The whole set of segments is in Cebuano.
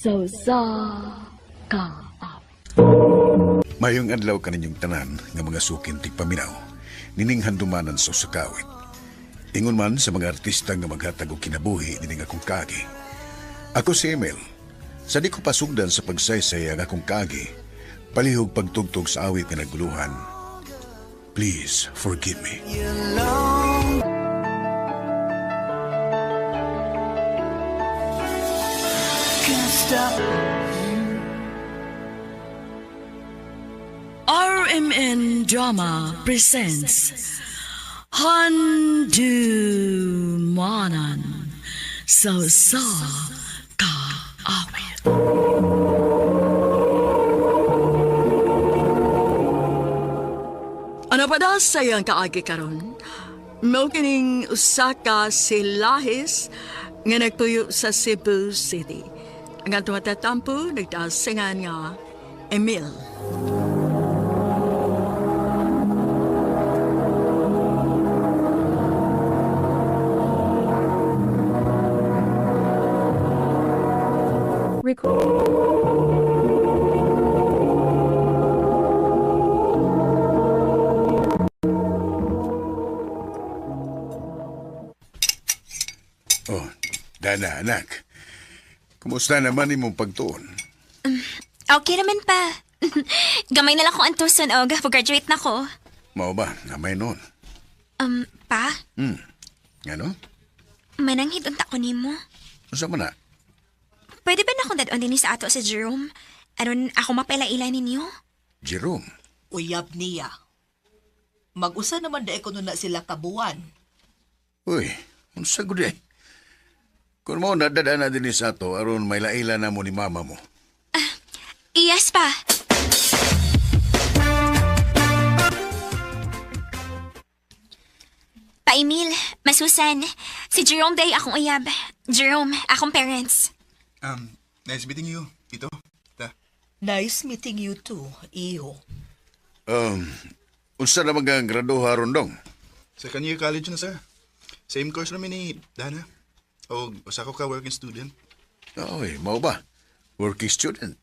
Sa usa ka awit. Mayong adlaw kaninyong tanan nga mga sukin tigpaminaw, nining handumanan sa usa ka awit. Ingon man sa mga artista nga maghatag og kinabuhi nining akong kaagi. Ako si Emil. Sa di ko pasugdan sa pagsaysay ang akong kaagi, palihog pagtugtog sa awit nga naguluhan. Please forgive me. RMN Drama presents Handumanan sa usa ka awit. Ano pa daw sa iyang kaagi karon? Mao kining usa ka silahis nga nagtuyo sa Cebu City. Ang atong matatampo nagtasingan nga Emil. Oh, Dana, anak. Kumusta naman imong pagtuon? Okay naman pa. Gamay na lang kong antuson og pag-graduate na ko. Mao ba? Namay noon. Pa, Ano? mananghid unta ko nimo. Unsa man na? Pwede ba na akong dad-on dinhi sa ato sa Jerome? Aron ako mapaila-ila ninyo? Jerome. Uyab niya. Mag-usa naman dai kuno na sila kabuan. Uy, unsa gud eh? Kung mo nadadana na din sa ato aron may laila na mo ni mama mo. Yes pa. Pa Emil, Masusan, si Jerome day akong uyab. Jerome, akong parents. Nice meeting you, Tito. Ta. Nice meeting you too, iho. Um, unsa na ang graduha ron dong? Second year college na, sir. Same course namin ni Dana. O, usa ko ka working student. Oy, mao ba? Working student.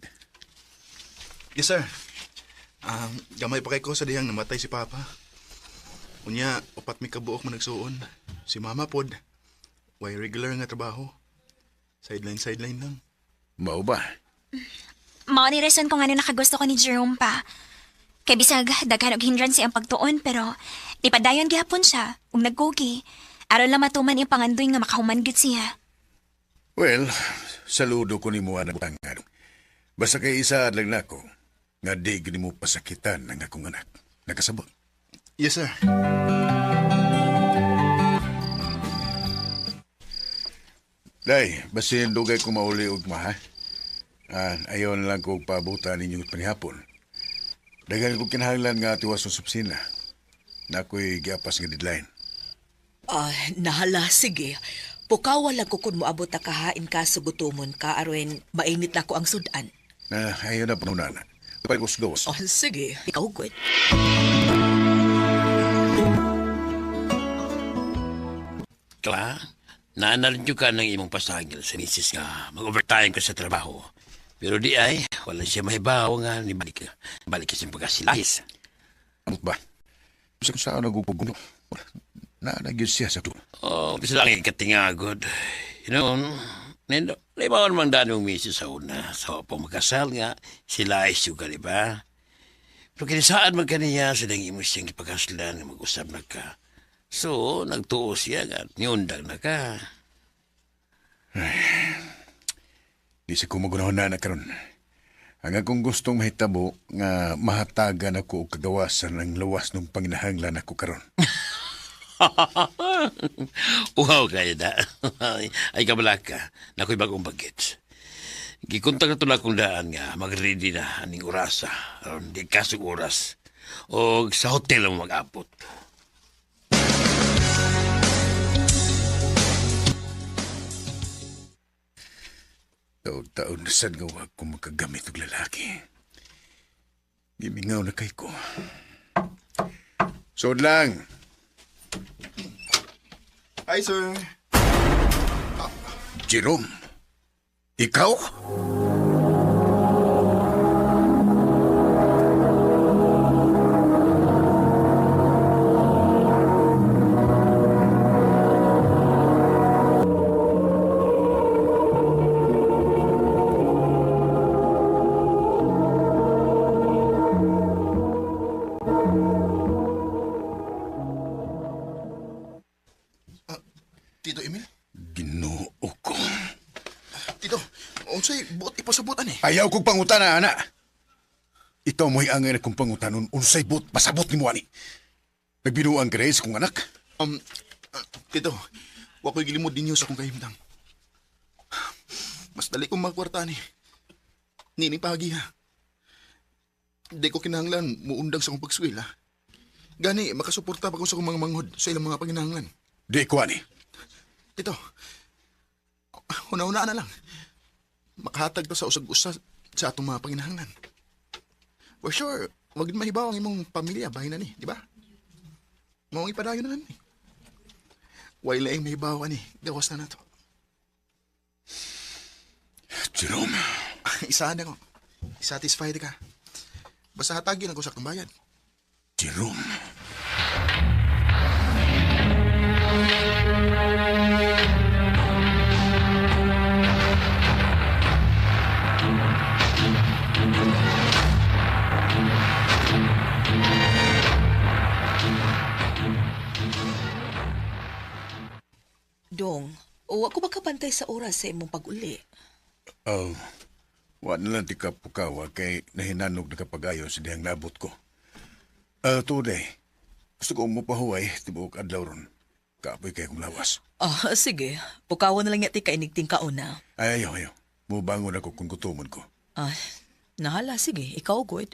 Yes, sir. Gamay pa kay ko sa dihang namatay si Papa. Unya, upat mi kabuok man nagsuon. Si Mama pod. Way regular nga trabaho. Sideline, sideline lang. Mao ba? Mao ni rason kung ano nakagusto ko ni Jerome pa. Kay bisag daghan og hindrance ang pagtuon pero nipadayon gihapon siya ug nagkugi. Aron lang matuman iyang pangandoy nga makahuman gyud siya. Well, saludo ko nimo anak nga. Basta kay isa lang nako nga di gid nimo pasakitan ang akong anak. Nakasabot. Yes, sir. Day, basin dugay ko mauli og ma, ha? Ah, ayaw na lang ko pabuta ninyo panihapon. Daghan ko kinahanglan nga tiwas sa opisina. Na ako'y giapas nga deadline. Ah, nahala, sige. Pukawa lang ko kung moabot ta kahain ka sugutomon ka aron mainit na ko ang sudan. Na ayaw na panunana. Pagos-gawas. Oh, sige, ikaw good. Kla, naanarin ka ng imong pasagil sa misis nga mag-overtime ka sa trabaho. Pero di ay, wala siya mahibaw nga ni balik. Balik ka siyang pagkasilahis. Amot ba? Sa kung saan nagugugno. Na nagyod siya sa to. Oh, bisa lang ikatingagod. You know, nindo, limawan man daan yung misis sa una. Sa po magkasal nga, sila ay suga, di ba? Pero kinisaan man kaniya, silang imo siyang ipagkaslan nga mag-usap na ka. So, nagtuo siya nga, niundang na ka. Di sa kumagunahon na karon. Ang akong gustong mahitabo nga mahatagan ako og kagawasan ang lawas ng panginahanglan ako karon. Uhaw kayo da. Ay kabala ka. Nako'y bagong bagets. Gikontak na to akong daan nga mag-ready na aning orasa. Aron di kasog oras. O sa hotel mo mag-abot. Taon-taon na sad nga wag ko makagamit og lalaki. Gimingaw na kay ko. Sod lang. Hi, sir. Jerome, ikaw? Tito Emil? Ginoo ko. Tito, unsay buot ipasabutan eh. Ayaw kong pangutana, ana. Ikaw mo'y angay na kong pangutanon unsay buot pasabot nimo ani. Nagbinuang ka sa kong anak. Um, Tito, wa ko'y gilimod ninyo sa akong kahimtang. Mas dali kong magkwarta ni. Nini pagi ha. Di ko kinahanglan muundang sa akong pagswil ha. Gani, makasuporta pa ko sa akong mga manghod sa ilang mga panginahanglan. Di ko ani. Tito, una-una na lang. Makahatag ta sa usag-usa sa atong mga panginahanglan. For sure, wag mahibaw ang imong pamilya, bahin na ni, di ba? Maong ipadayon na lang ni. Way laing mahibaw ani, gawas na nato. Jerome, Isahan ako. Satisfied ka. Basta hatagin ako sa akong bayad. Jerome. Dong, wa ko makapantay sa oras sa imong pag-uli. Oh, wa na lang ti ka pukawa kay nahinanog na kapagayo sa dihang naabot ko. Today, gusto ko mupahuway tibuok adlaw ron. Kapoy kay kong lawas. Ah, sige. Pukawa na lang yati kainigting kauna. Ay, ayaw, ayaw. Mubangon ako kung gutomon ko. Ah, nahala, sige. Ikaw, good.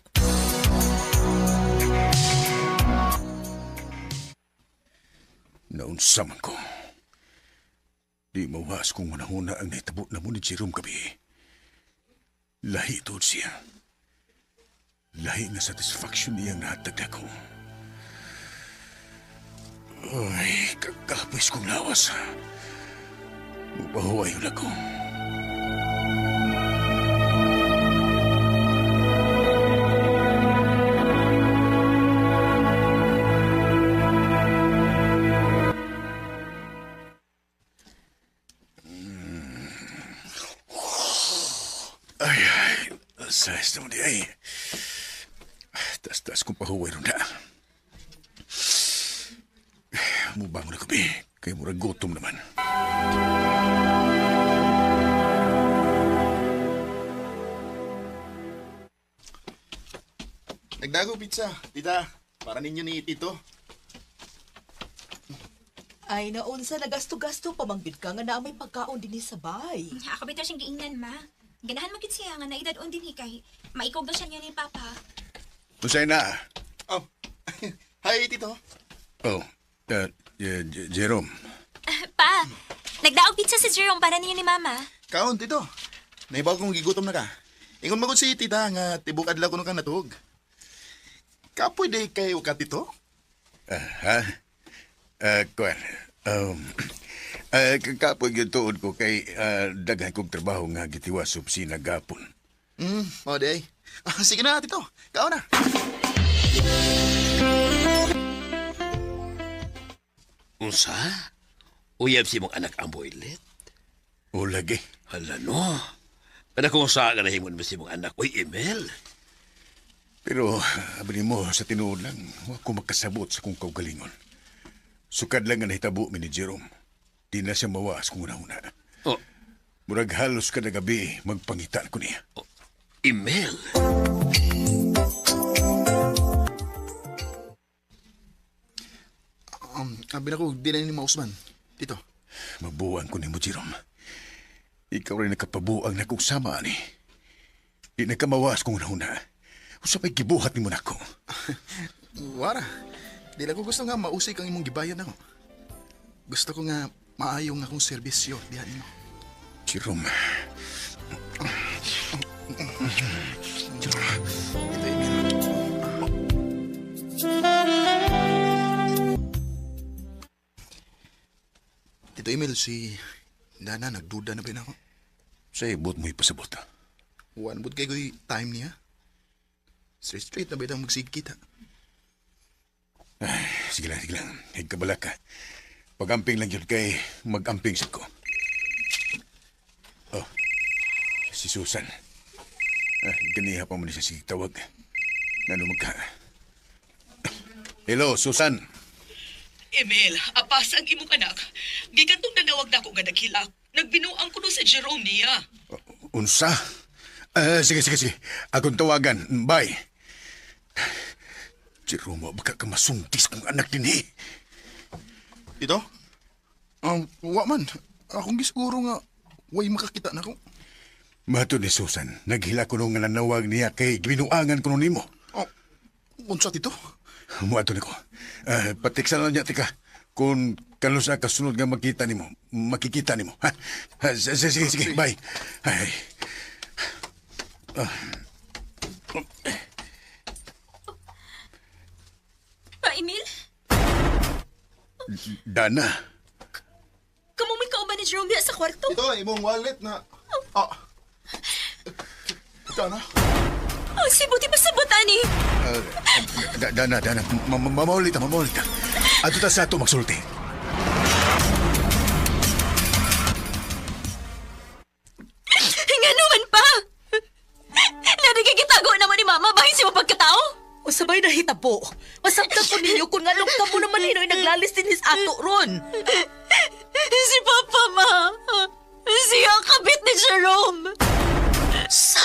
Naunsa man ko. Di mawas kung manahuna ang nahitabo na mo ni Jerome gabi. Lahi tuod siya. Lahi nga satisfaction niyang nahatag ako. Ay, kagkapis kong lawas. Mupahuway yun ako. Ay, ay, sa naman di ay. Taas-taas kong pahuway ron na. Mubangon na kabi. Kay murag gutom naman. Nagdago pizza, tita. Para ninyo ni Tito. Ay, naunsa, nagasto-gasto pamanggid ka nga na may pagkaon din sa bay. Ako bitaw siyang giingnan, ma. Ganahan magid siya nga naidad-on din kay maikog daw siya niya ni Papa. Usay na. Oh. Hi, Tito. Oh, Jerome. Pa, nagdaog pizza si Jerome para ninyo ni Mama. Kaon, Tito. Naibaw kong gigutom na ka. Ingon magod si tita nga tibok adlaw kuno kang natuog. Kapoy day kayo ka, Tito? Ah, ha? Kuan. Kakapoy gyud tuod ko kay daghan kong trabaho nga gitiwas sa opisina gapon. O day. Ah, sige na, Tito. Kaon na. Unsa? Uyab si mong anak ang boylet? O lagi. Hala no. Pero kung sa ka nahimon mo si mong anak, uy, Emil. Pero abi nimo sa tinuod lang, wa ko makasabot sa kong kaugalingon. Sukad lang nga nahitabo mi ni Jerome. Di na siya mawas kung una-una. Oh, Murag halos kada gabi magpangita ko niya. oh, Emil. Abi na ko, di na ni Mausman. Tito. Mabuang ko nimo, Jerome. Ikaw rin nakapabuang na kong sama ani. Di na ka mawas kung una-una. Usa pa'y gibuhat nimo nako. Wara. Di lang ko gusto nga mausik ang imong gibayad nako. Gusto ko nga maayo nga akong serbisyo diha nimo. Jerome, Tito Emil. Tito Emil, si Nana nagduda na ba yun ako? Sa ibot mo ipasabot. One bud kay ko'y time niya. Straight straight na ba itang magsigkita? Sige lang, sige lang. Higkabala ka. Pag-amping lang yun kay mag-amping sa ko. Oh, si Susan. Ah, ganiha pa mo ni siya sige tawag. Ngano magka. Hello, Susan. Emil, apas ang imong anak. Gikan tong nanawag nako nga naghilak. Nagbinuang ko no si Jerome niya. Unsa? Sige, sige, sige. Akong tawagan. Bye. Jerome, baka ka masungtis kung anak din eh. Ito? Wa man. Akong gisiguro nga way makakita na ko. Mato ni Susan, naghila ko nung nanawag niya kay ginuangan ko nimo. Oh, unsa tito? Muato ni ko. Patiksan lang niya, tika. Kung kano sa kasunod nga makita nimo, makikita nimo. Ha? Ha, sige, sige, sige, bye. Ay. Pa, Emil? Dana. Kamo may kauban ni Jerome diha sa kwarto? Ito, imong wallet na... Ah. Dana? Oh, si buti pa sa botani. Dana, Dana, mamaulit ta, mamaulit ta. Ato ta sa ato magsulti. Nga naman pa! Narigigitago naman ni Mama, bahin siya mapagkatao? O sabay na hitabo. Masabtan ko ninyo kung nganong kamo naman hinoy naglalis din his ato ron. Si Papa, Ma. Siya ang kabit ni Jerome. Sa...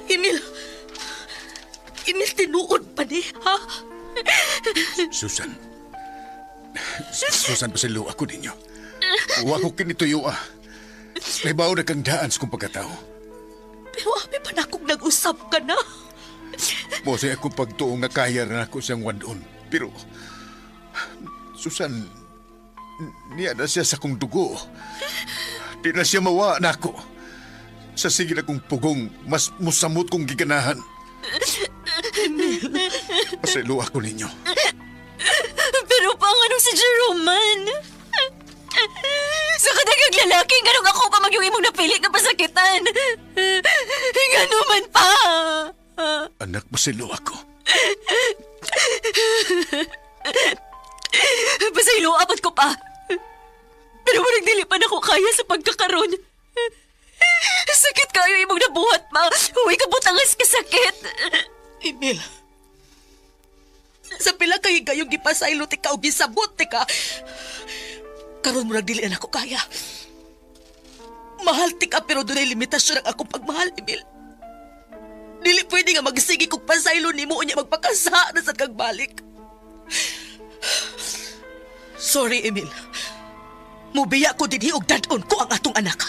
Emil... Emil, tinuod pa ni, ha? Susan. Susan, pasilo ako ninyo. Wa ko kinituyo ah. May bao na kang daan sa kong pagkatao. Pero abi pa na kung nag-usap ka na. Mo sa akong pagtuo nga kaya na ako siyang wandon. Pero, Susan, niya na siya sa kong dugo. Di na siya mawa na ako. Sa sige na kong pugong, mas musamot kong giganahan. Pasilo ako ninyo. Pero paano si Jerome man? Sa kadagang lalaki, ganong ako pa magyong imong napili nga pasakitan. Ngano man pa. Anak, pasilo ako. Pasaylo, apat ko pa. Pero murag dili pa nako kaya sa pagkakaron. Sakit kayo imong nabuhat pa. Huwag ka butangas ka sakit. Emil, sa pila kay gayong gipasaylo ti ka o gisabot ti ka, karon murag dili na ako kaya. Mahal ti ka pero dunay limitasyon ang akong pagmahal, Emil. Dili pwede nga magsige kog pasaylo nimo unya magpakasa na sa kag balik. Sorry, Emil. Mubiya ko dinhi og dad-on ko ang atong anak.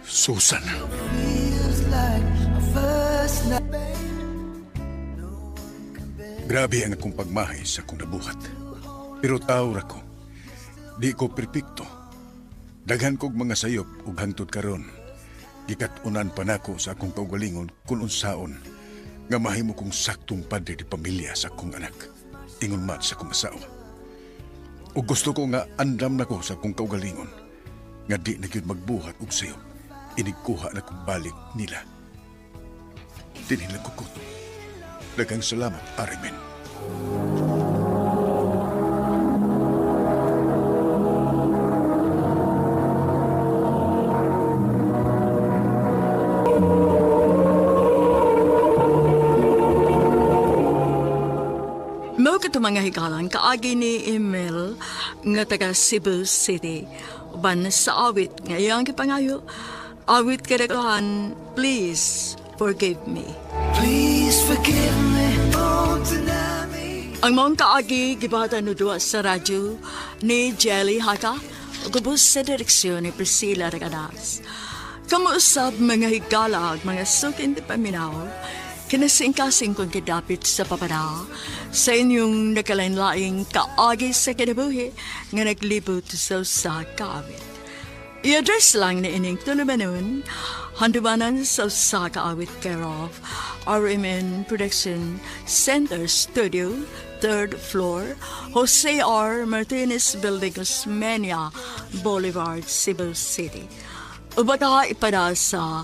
Susan. Grabe ang akong pagmahay sa akong nabuhat. Pero tao ra ko. Di ko perpekto. Daghan kog mga sayop ug hangtod karon. Gikat-unan pa nako sa akong kaugalingon kung unsaon nga mahimo kong saktong padre di pamilya sa akong anak. Ingon man sa akong asawa. Ug gusto ko nga andam nako sa akong kaugalingon nga di na gyud magbuhat og sayop. Inigkuha na kong balik nila. Dinhin lang ko kuto. Daghang salamat, Arimen. Mao kato mga higalan kaagi ni Emil nga taga Cebu City. Uban sa awit nga iyang gipangayo, awit kadaghan, please forgive me. Please forgive me, don't deny me. Ang maong kaagi gibahatan no duwa sa radyo ni Jelly Haka ug sa direksyon ni Priscilla Ragadas. Kamuusab mga higala ug mga sukin di paminaw, kinasingkasing kong kidapit sa papada sa inyong nakalain-laing kaagi sa kinabuhi nga naglibot sa usa ka awit. I-address lang ni ining tulumanon, handumanan sa usa ka awit care of RMN Production Center Studio, 3rd floor, Jose R. Martinez Building, Osmeña Boulevard, Cebu City. Ubata ipada sa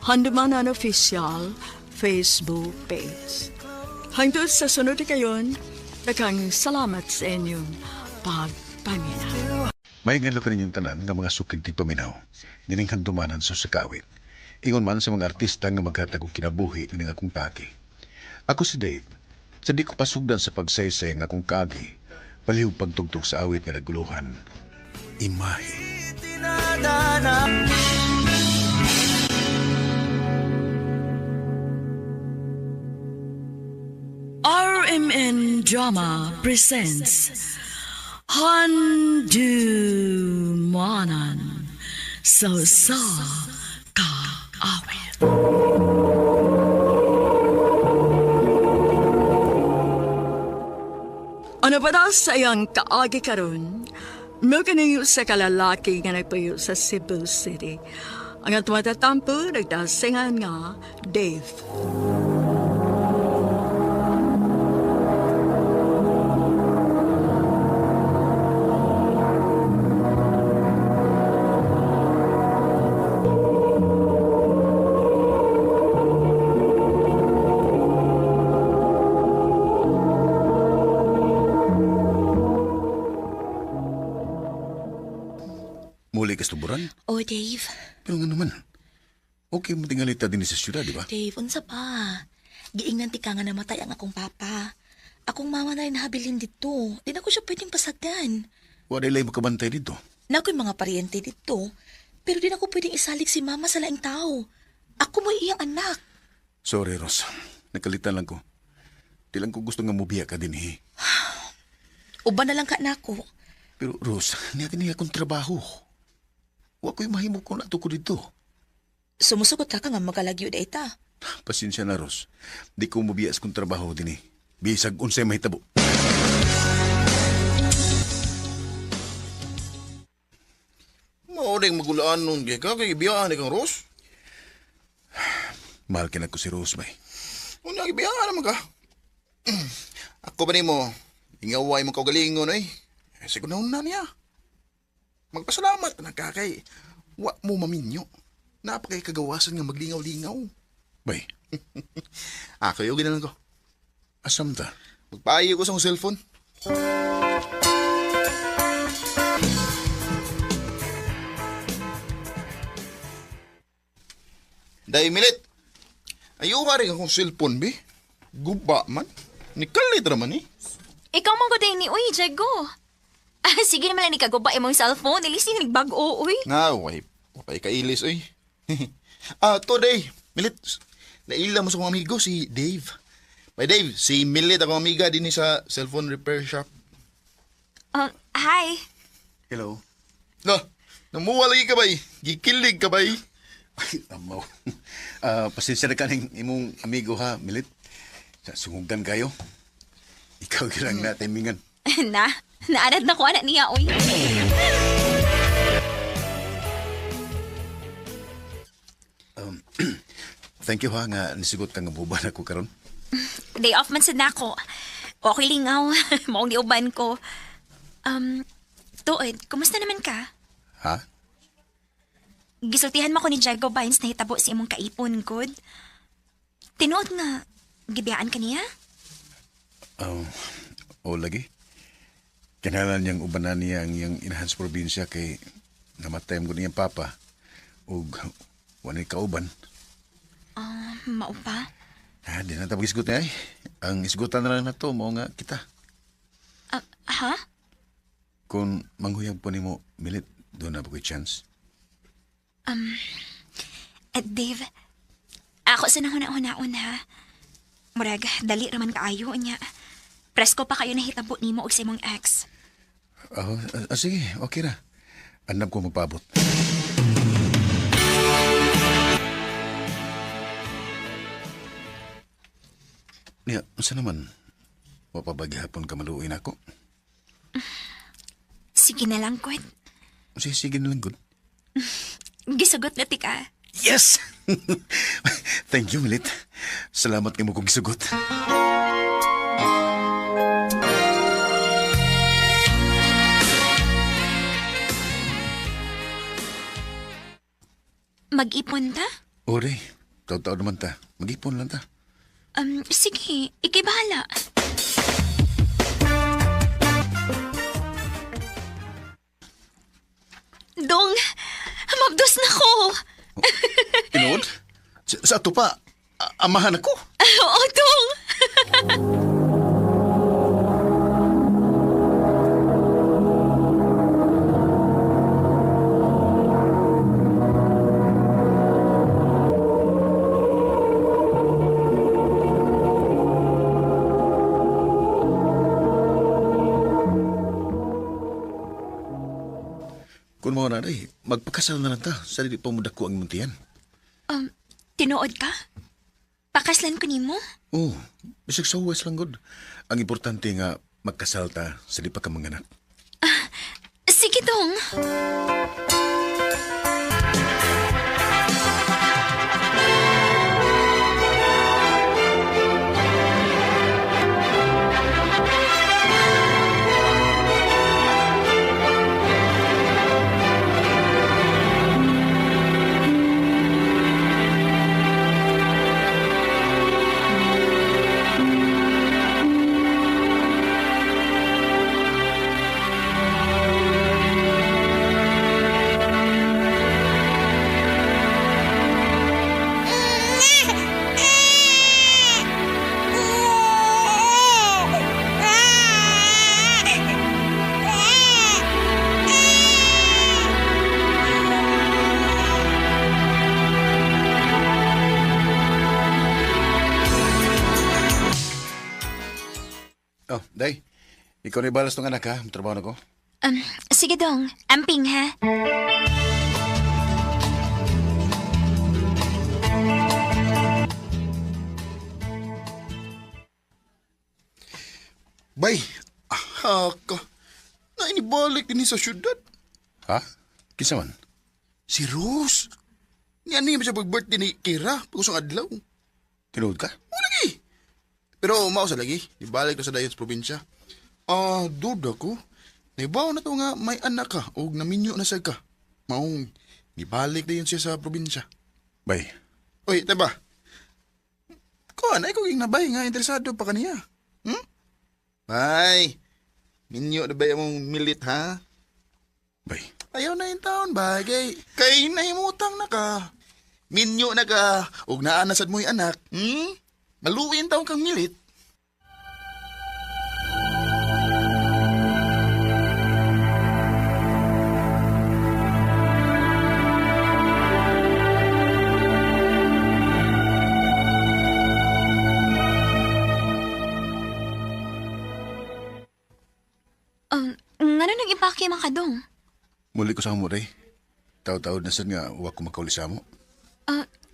Handumanan Official Facebook page. Hangtod sa sunod kayon, daghang salamat sa inyong pagpaminaw. May ngalo kaninyong tanan nga mga sukig ti paminaw, nining handumanan sa sakawit. Ingon man sa mga artista nga maghatag og kinabuhi ning akong kagi. Ako si Dave. Sa di ko pasugdan sa pagsaysay nga akong kagi. Palihog pagtugtog sa awit nga naguluhan. Imahe. RMN Drama presents Handu Manan So Sa Kaawit. Ano pa daw sa iyang kaagi karon? Mo kaninyo sa kalalaki nga nagpayo sa Cebu City. Ang atong matatampo, nagdasingan nga Dave. Muli ka sa tuburan? Oh, Dave. Pero nga naman, okay mo tingalita din sa syudad, di ba? Dave, unsa pa? Giingnan ti ka nga namatay ang akong papa. Akong mama na rin nahabilin dito. Di na ko siya pwedeng pasagdan. Wala ilay makabantay dito. Na ako'y mga paryente dito. Pero di na ko pwedeng isalig si mama sa laing tao. Ako mo iyang anak. Sorry, Ros. Nakalitan lang ko. Di lang ko gusto nga mubiya ka din, eh. Uban na lang ka nako. Pero, Ros, niya niya akong trabaho. Wa ko'y mahimo kung nato ko dito. Sumusugot ka ka nga magalagyo da ita. Pasensya na, Ros. Di ko mubiya sa kong trabaho din, eh. Bisag unsay mahitabo. Mauring magulaan nun kay ka kay biyaan kang Ros. Mahal ka na ko si Rose, bay. Unya gibiyaan naman ka. Ako ba nimo? Ingaway mo kaugalingon oy. Eh, siguro na niya. Magpasalamat na ka kay wa mo maminyo. Napakay kagawasan nga maglingaw-lingaw. Bay, Ako yung ginalan ko. asam ta? Magpaayo ko sa akong cellphone. Dahil milit. Ayaw ka rin akong cellphone, bi. Guba man. Nikalit raman eh. Ikaw man ko ni uy, Jago. Ah, sige naman lang ni kaguba imong cellphone. Ilis ni nagbag-o, uy. Nga, way. Wapay kailis, oy. Today, Milit, naila mo sa akong amigo, si Dave. By Dave, si Milit akong amiga din sa cellphone repair shop. Hi. Hello. No, namuha lagi ka bay. Gikilig ka bay. Ay, amaw. Pasensya na ka ng imong amigo ha, Milit. Sa sungugan kayo. Ikaw lang na timingan. Na, naanad na ko anak niya, uy. Thank you ha nga nisugot ka nga buban ako karon. Day off man sad nako. Okay lingaw. Maong giuban ko. Tuod, kumusta naman ka? Ha? Gisultihan mo ko ni Jago Bynes na hitabo sa imong kaipon, good. Tinuod nga, gibiyaan ka niya? Oh, o lagi. Kinalan niyang ubanan niya ang iyang inahan sa probinsya kay namatay mo niyang papa ug wanay kauban. Mao pa? Ha, di na tapos isgot niya ay. Ang isgutan na lang na to, mao nga kita. Ah, ha? Kung manghuyag po nimo, Milit, doon na ba ko'y chance? Dave, ako sa nahuna-hunaon ha. Murag, dali raman kaayo niya. Presko pa kayo nahitabo nimo og sa imong ex. Oh, sige, okay ra. Andam ko magpaabot. Niya, unsa naman? Wa pa ba gihapon ka maluoy nako? Sige na lang, Kwet. Sige, sige na lang, good. Gisugot na tika. Yes! Thank you, Milit. Salamat kay mo kong gisugot. Mag-ipon ta? Ore, taw-taw naman ta. Mag-ipon lang ta. Sige, ikay bahala. Dong, mabdos na ko. Tinuod? Sa ato pa, amahan ako. Oo, Dong. Kung mao na day, magpakasal na lang ta sa dili pa mo dako ang muntian. Tinuod ka? Pakaslan ko nimo? Oh, bisag sa huwas lang gud. Ang importante nga magkasal ta sa di pa ka manganak. Sige dong. Oh, day. Ikaw na ibalas tong anak ha. Trabaho na ko. Sige dong, amping ha. Bay, aha ka. Nainibalik din sa syudad. Ha? Kinsa man? Si Rose. Niya niya siya pag-birthday ni Kira pagusong adlaw. Tinuod ka? O lagi. Pero mao sa lagi, ibalik na sa dayon sa probinsya. Ah, duda ko. Naibaw na to nga may anak ka og naminyo na sad ka. Maong nibalik dayon siya sa probinsya. Bay, Oy, taba. Kuan ay ko ging nabay nga interesado pa kaniya. Hmm? Bay. Minyo na ba imong milit ha? bay. Ayaw na yung taon ba? Kay, kay nahimutang na ka. Minyo na ka. Ug naa na sad mo'y anak. Hmm? Maluin taon kang milit. Ngano nang ipaki man ka dong? Muli ko sa amo, day. Taw-taw na sad nga wa ko makauli sa amo.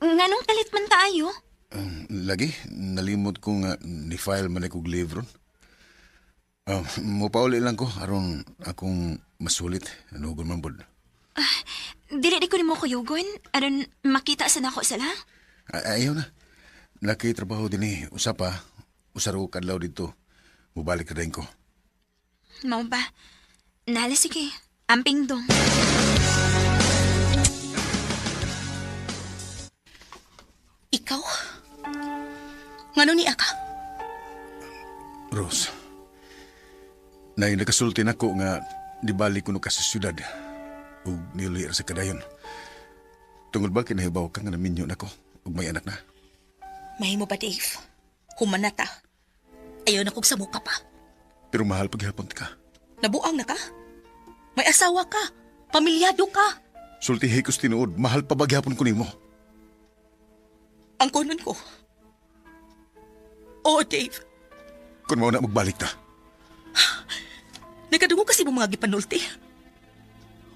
Nganong kalit man tayo? Lagi, nalimot ko nga ni-file man kog leave ron. Mupauli lang ko aron akong masulit. Anugon man bod. Dili di ko nimo kuyugon aron makita sa nako sila. Ayaw na. Laki trabaho din eh. Usa pa. Usa ra ko kadlaw dito. Mubalik na din ko. Mao ba? Nala sige. Amping dong. Ikaw? Ngano niya ka? Rose. Nay, nakasulti nako nga nibalik ko no ka sa syudad. Ug niuli ra sa kadayon. Tungod ba kinahibaw ka nga naminyo nako ug may anak na? Mahimo ba, Dave? Human na ta. Ayaw na kog sa muka pa. Pero mahal paghapon ka. Nabuang na ka? May asawa ka. Pamilyado ka. Sultihi ko sa tinuod, mahal pa ba gihapon ko nimo? Ang kunon ko. Oo, Dave. Kung mao na magbalik ta. Nagkadungog kasi mo mga gipanulti.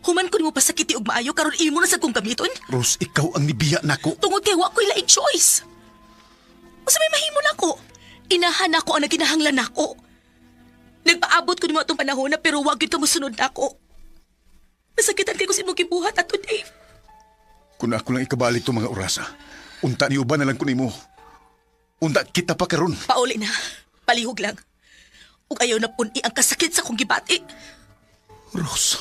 Human ko nimo pasakiti og maayo karon imo na sad kong gamiton. Rose, ikaw ang nibiya nako. Tungod kay wa ko'y laing choice. Usa may mahimo nako. Inahan nako ang nagkinahanglan nako. Nagpaabot ko nimo atong panahon na pero wag gyud ka mosunod nako. Nasakitan kay ko sa imong gibuhat ato, Dave. Kung ako lang ikabalik to mga orasa, unta ni uban na lang ko nimo. Unta kita pa karon. Pauli na. Palihog lang. Ug ayaw na pun-i ang kasakit sa kong gibati. Rose.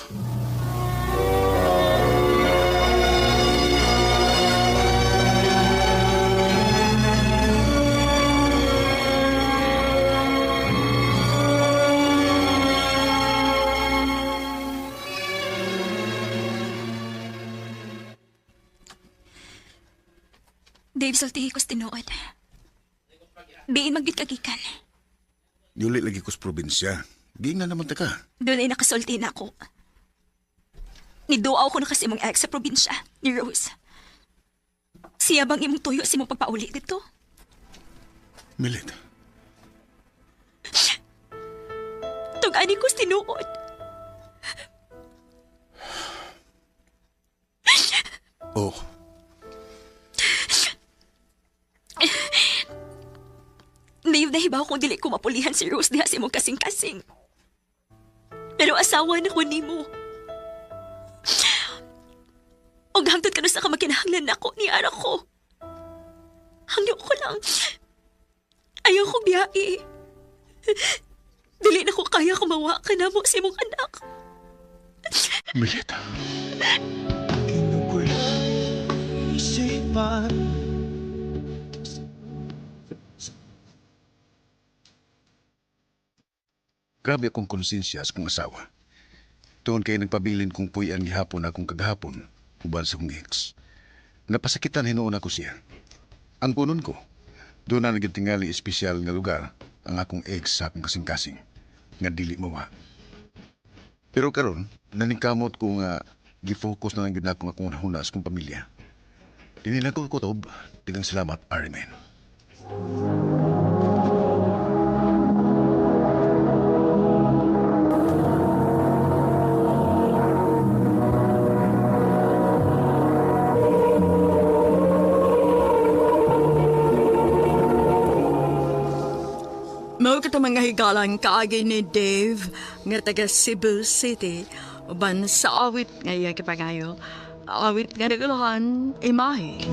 Dave, sultihi ko sa tinuod. Biin magyud kagikan. Niuli lagi ko sa probinsya. Giingnan naman ta ka. Doon ay nakasulti na ako. Niduaw ko na kasi imong ex sa probinsya, ni Rose. Siya bang imong tuyo sa imong pagpauli dito? Milit. Tug-ani ko sa tinuod. Oh, Dave, nahibaw kung dili ko mapulihan si Rose diha sa imong kasing-kasing. Pero asawa na ko nimo. Og hangtod ka sa ka makinahanglan nako ni ara ko. Hangyo ko lang. Ayaw ko biyai. Dili na ko kaya kumawa ka na mo sa imong anak. Milita. Isipan. Grabe akong konsensya sa kong asawa. Tuon kay nagpabilin kong puy-an gihapon akong kagahapon uban sa kong ex. Napasakitan hinuon ako siya. Ang punon ko, doon na nagtingali espesyal nga lugar ang akong ex sa akong kasing-kasing nga dili mawa. Pero karon, naningkamot ko nga gifocus na lang gyud nako akong huna sa kong pamilya. Dili na ko kutob, tigang salamat, Arimen. Mao kato mga higalang kaagi ni Dave nga taga Cebu City uban sa awit nga iya kipangayo. Awit nga naguluhan, imahe.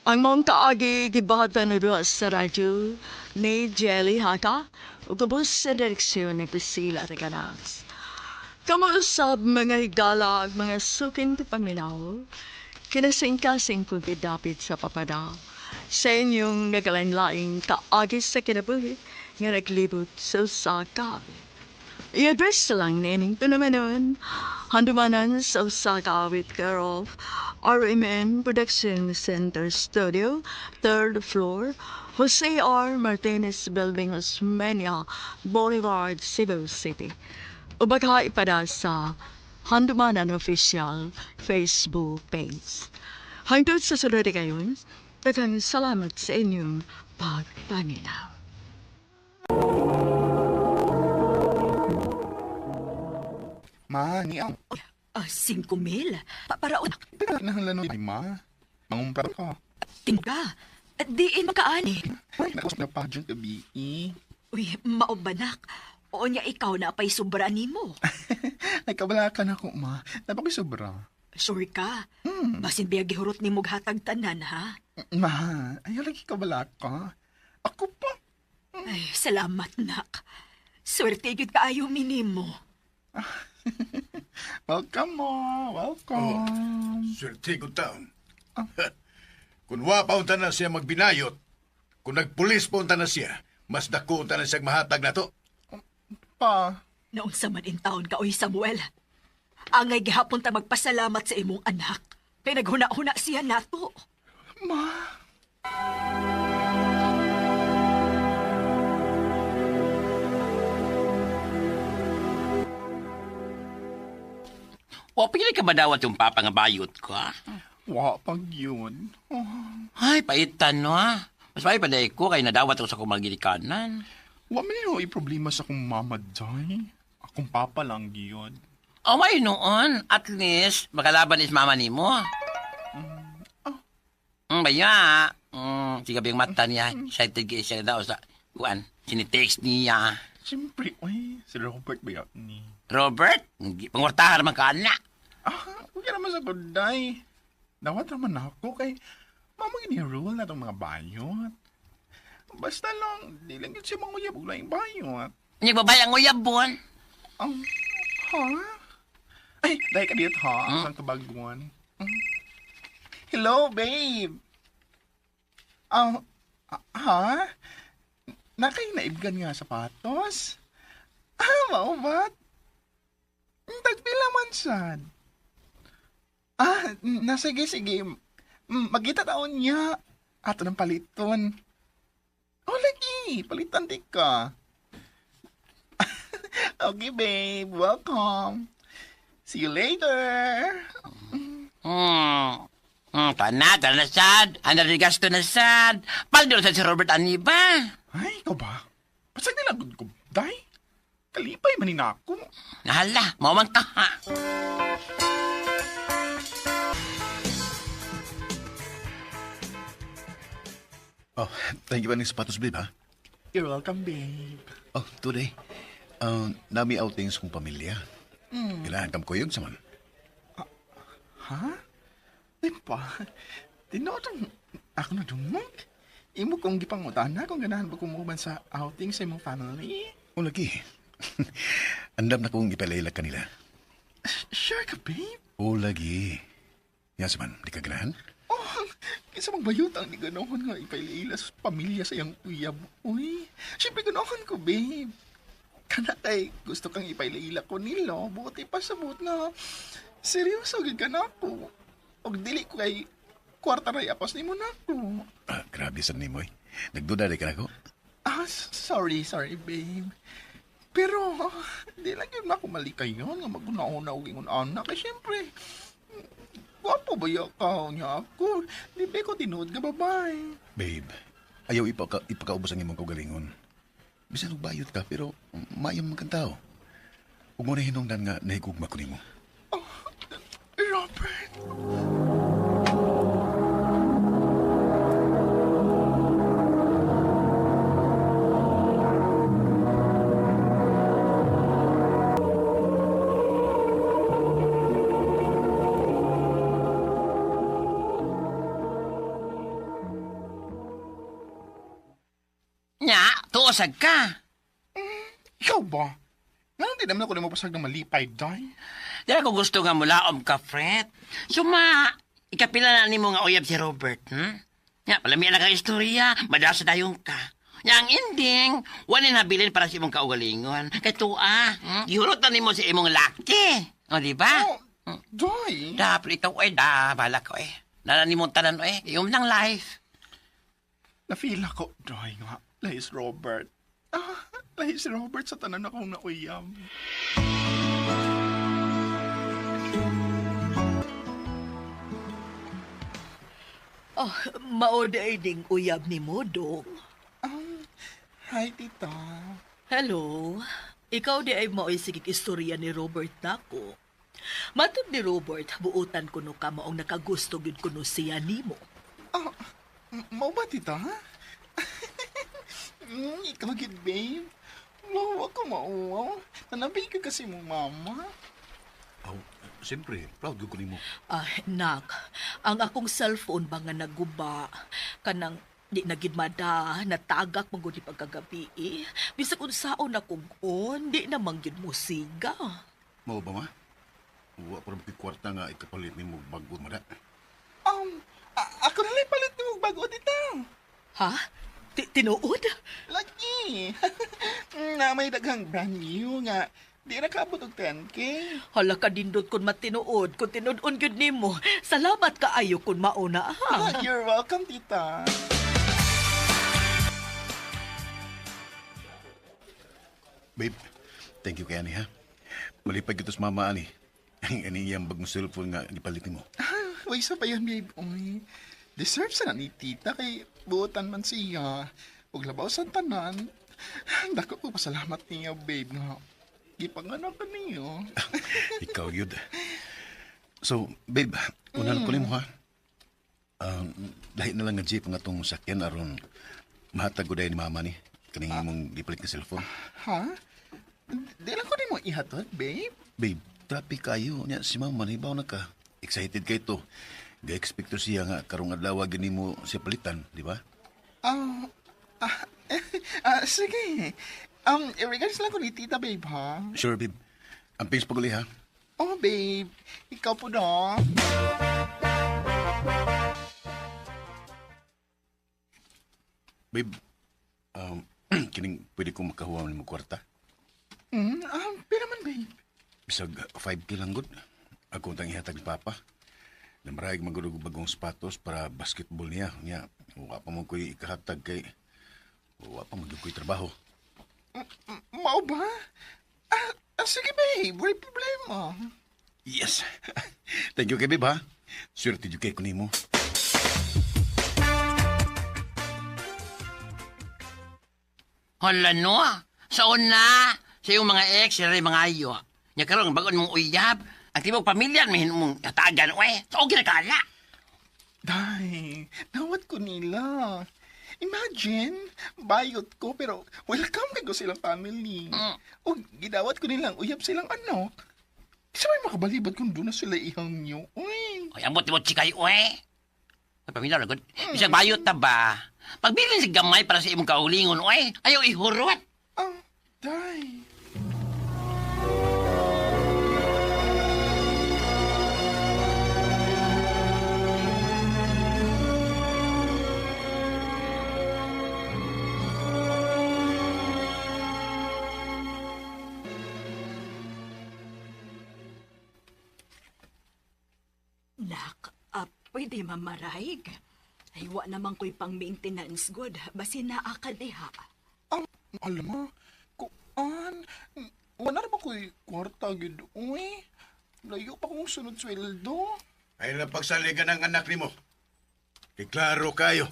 Ang mong kaagi gibahatan na duha sa radyo ni Jelly Haka ug ubos sa direksyon ni Priscilla Reganas. Kamausab mga higala ug mga suking paminaw, kinasing-kasing kung gidapit sa papada sa inyong nagalain-laing kaagi sa kinabuhi nga naglibot sa usa ka awit. I-address lang nining tunamanon, handumanan sa usa ka awit care of RMN Production Center Studio, third floor, Jose R. Martinez Building, Osmeña Boulevard, Cebu City. O baka ipada sa Handumanan Official Facebook page. Hangtod sa sunod kayon, daghang salamat sa inyong pagpaminaw. Ma, ni ang. Ah, 5,000. Para Kinahanglan ay ma. Mangumpra ka. Tingka. At diin makaani. Ay, nakos na pageant gabi. eh. Uy, maubanak. O niya ikaw na pa'y sobra nimo. Ay, kabala ka na ko, ma. Napakoy sobra. Sure ka? Basin biya gihurot ni hatag tanan, ha? Ma, ayaw lagi kabala ka. Ako pa. Ay, salamat, nak. Swerte gyud kaayo minimo. Welcome, ma. Welcome. Swerte ko taon. Kung wa pa unta na siya magbinayot, kung nagpulis pa unta na siya, mas dako unta na siya mahatag na to. Pa. Naunsa man in taon ka, oy Samuel. Angay gihapon ta magpasalamat sa imong anak. Kay naghuna-huna siya nato. Ma. O, pili ka ba dawat yung papa nga bayot ko, ha? Wa pag yun. Oh, Ay, paitan, no, ha? Mas may paday ko kay nadawat ko sa kumagilikanan. wa man yun problema sa akong mama, day. Akong papa lang yun. O, may noon. At least, makalaban is mama ni mo. Baya. Sige yung mata niya. Excited kayo siya daw sa, kuan, sinitext niya. Siyempre, uy, si Robert ba yun ni? Robert, pangwartahan naman ka na. Ah, huwag ka naman sa kuday. Dawat naman ako kay mama gini rule na itong mga bayot. Basta lang, di lang yun siya manguyab og laing bayot. Hindi ba bayang uyabon? Ang, ha? Ay, dahil ka dito ha? Ang isang kabaguan. Hello, babe. Ah, ha? Nakay naibgan nga sapatos? Ah, mao ba? Tagpila man sad. Ah, na sige, sige. Magkita taon niya. Ato ng paliton. Oh, lagi. Palitan di ka. Okay, babe. Welcome. See you later. Tana, tana sad. Ano rin gasto na sad. Paldo sa si Robert Aniba. Ay, ikaw ba? Pasag nila gud ko, day. Kalipay man ni nako. Nahala, mao man ka ha. Oh, thank you pa ng sapatos, babe, ha? You're welcome, babe. Oh, today, nami outings kong pamilya. Kailangan kam kuyog sa man. Ha? Di ba? Tinuod ang ako na dumog. Imo kong gipangutana kung ganahan ba kumuban sa outing sa imong family. O lagi. Andam na kong ipalayla kanila. Sure ka, babe? O lagi. Nga sa man, di ka ganahan? Oh, kinsa mang bayot ang di ganahan nga ipaila sa pamilya sa iyang uyab. Uy, syempre ganahan ko, babe. Kana kay gusto kang ipaila ko nila, buti pa sa buot nga. Seryoso gid ka na ako. Og dili ko kay kwarta ray apas nimo nako. Ah, grabe sa nimo eh. Nagduda di ka na ko. Ah, sorry, sorry, babe. Pero, di lang yun ako mali kayo nga maguna-una og ingon anak. Kay syempre, gwapo ba ya ka niya ako? Di ba ko tinuod nga babae? Babe, ayaw ipakaubos ang imong kaugalingon. Bisan og bayot ka, pero maayo man kang tao. Ug mo na hinungdan nga nahigugma ko nimo. Oh, Robert. Nya, tuosag ka. Ikaw ba? Nga di naman ako na mapasag ng malipay, day. Di ako gusto nga mulaom ka, Fred. Suma, ikapila na nimo nga uyab si Robert, Nya, palami na kang istorya, madasa dayon ka. Nya, ang ending, wala nabilin para sa imong kaugalingon. Kay tuwa, Gihurot na nimo si imong laki. O, di ba? Oh, day. Da, pero ikaw, eh, da, bala ko, eh. Nala nimo tanan, eh. Iyom ng life. Na-feel ako, day nga. Lahis Robert. Ah, lahis Robert sa tanan akong nauyam. Oh, mao day ding uyab ni mo, dong. Hi, tita. Hello. Ikaw di ay mao'y sigig istorya ni Robert nako. Matod ni Robert, buutan kuno ka maong nakagusto gyud kuno siya nimo. Ah, mao ba, tita? Ikaw gid, babe. Wow, ako mauwaw. Nanabi ka kasi mo, mama. Oh, siyempre, proud ko nimo. Ah, nak, ang akong cellphone ba nga naguba, kanang di na gid mada, natagak man gud ni pagkagabi eh. Bisag unsaon akong on, di na man gyud mo siga. Mao ba ma? Wa pa rin kwarta nga ikapalit nimo bago mada. Ako na lang palit nimo bago, tita. Ha? Tinuod? Lagi. Na may daghang brand new nga. Di na kaabot og 10K. Hala ka dindot kun matinuod, kun tinud-on gyud nimo. Salamat kaayo kun mauna ha. Ah, you're welcome, tita. Babe, thank you kay ani ha. Malipay gyud sa mama ani. Ang ani iyang bagong cellphone nga gipalit nimo. Ah, way sa pa yun, babe. Uy, deserve sa na ni tita kay buotan man siya. Ug labaw sa tanan. Dako ko pasalamat niya, babe, nga gipanganak ka niyo. Ikaw yun. So, babe, unan ko nimo ha. Lahi na lang nga jeep nga tong sakyan aron mahatag ko dahil ni mama ni kaning imong gipalit nga cellphone. Ha? Di lang ko nimo ihatod, babe. Babe, traffic kayo nya si mama nibaw na ka. Excited kay to. Ga-expect to siya nga karong adlaw gani mo siya palitan, di ba? Ah, sige. Regards lang ko ni tita, babe, ha? Sure, babe. Ang pings paguli ha. Oh, babe. Ikaw po do. Babe, kining pwede ko makahuwa nimo kwarta. Pero man, babe. Bisag 5K lang gud. Ako tang ihatag ni Papa. Namaraig man gud og bagong sapatos para basketball niya. Niya, wa pa mo ko'y ikahatag kay wa pa mo gyud ko'y trabaho. Mao ba? Sige, babe. Wala problema. Yes. Thank you kay babe ha. Swerte jud kay ko nimo. Hala no, sa una, Sa iyong mga ex, sila rin mga ayo. Nya karon bagon mong uyab. Ang tibok pamilya, may mong hatagan, uy. So, okay na kala. Day, nawat ko nila. Imagine, bayot ko pero welcome kay ko silang family. O gidawat ko nilang uyab silang anak. Sa may makabalibad kung doon na sila ihang niyo. Uy, Uy, ambot mo chikay, uy. Ay, pamilya, lagod. Bisag bayot ta ba? Pagbilin si gamay para sa imong kaulingon, uy. Ayaw ihurot. ah, day. Nak, pwede mamaraig. Ay, wa naman ko'y pang maintenance good. Basi naa ka diha. Ang, alam mo, kuan, wala na ba ko'y kwarta gid, uy. Layo pa kong sunod sweldo. Ay na pagsaligan ang anak nimo. Kay klaro kayo.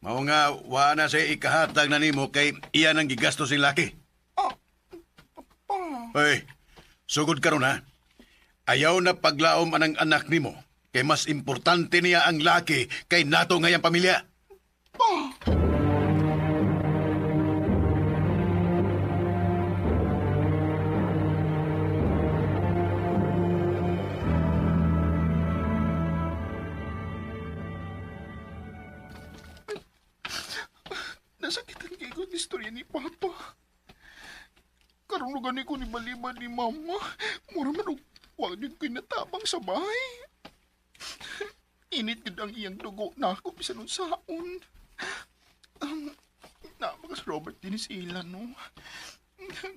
Mao nga wa na say ikahatag na nimo kay iyan ang gigasto sing laki. Ah, pa. Hoy, sugod karon ha. Ayaw na paglaom anang anak nimo kay mas importante niya ang laki kay nato ngayang pamilya. Pa. Nasakitan kay ko ang istorya ni Papa. Karon gani ko ni baliba ni Mama. Mura man og wa gyud ko'y natabang sa bahay. Init gid ang iyang dugo na ako bisan unsaon. Na mga si Robert din sila no.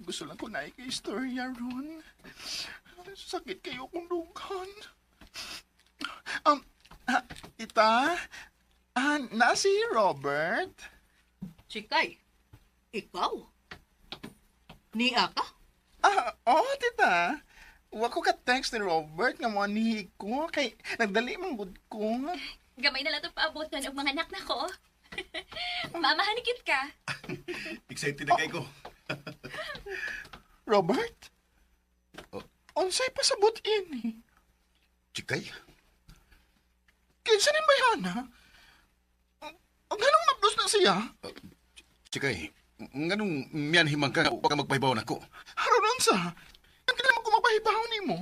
Gusto lang ko na kay istorya ron. Sakit kayo kung dughan. Um, ah, tita, ah, na si Robert? Chikay, ikaw? Niya ka? Ah, oh, tita. Wa ko ka-text ni Robert nga mo ni ko kay nagdali man gud ko. Gamay na lang itong paabotan og mga anak na ko. Mamahan cute ka. Excited na kay ko. Robert? Oh. Unsay pasabot ini? Chikay, Kinsa ni bayana? Ang ganong mablos na siya? chikay. Nganong miyan himang ka wa ka magpahibaw nako. Aron unsa? Ang kailangan ko mapahibaw nimo.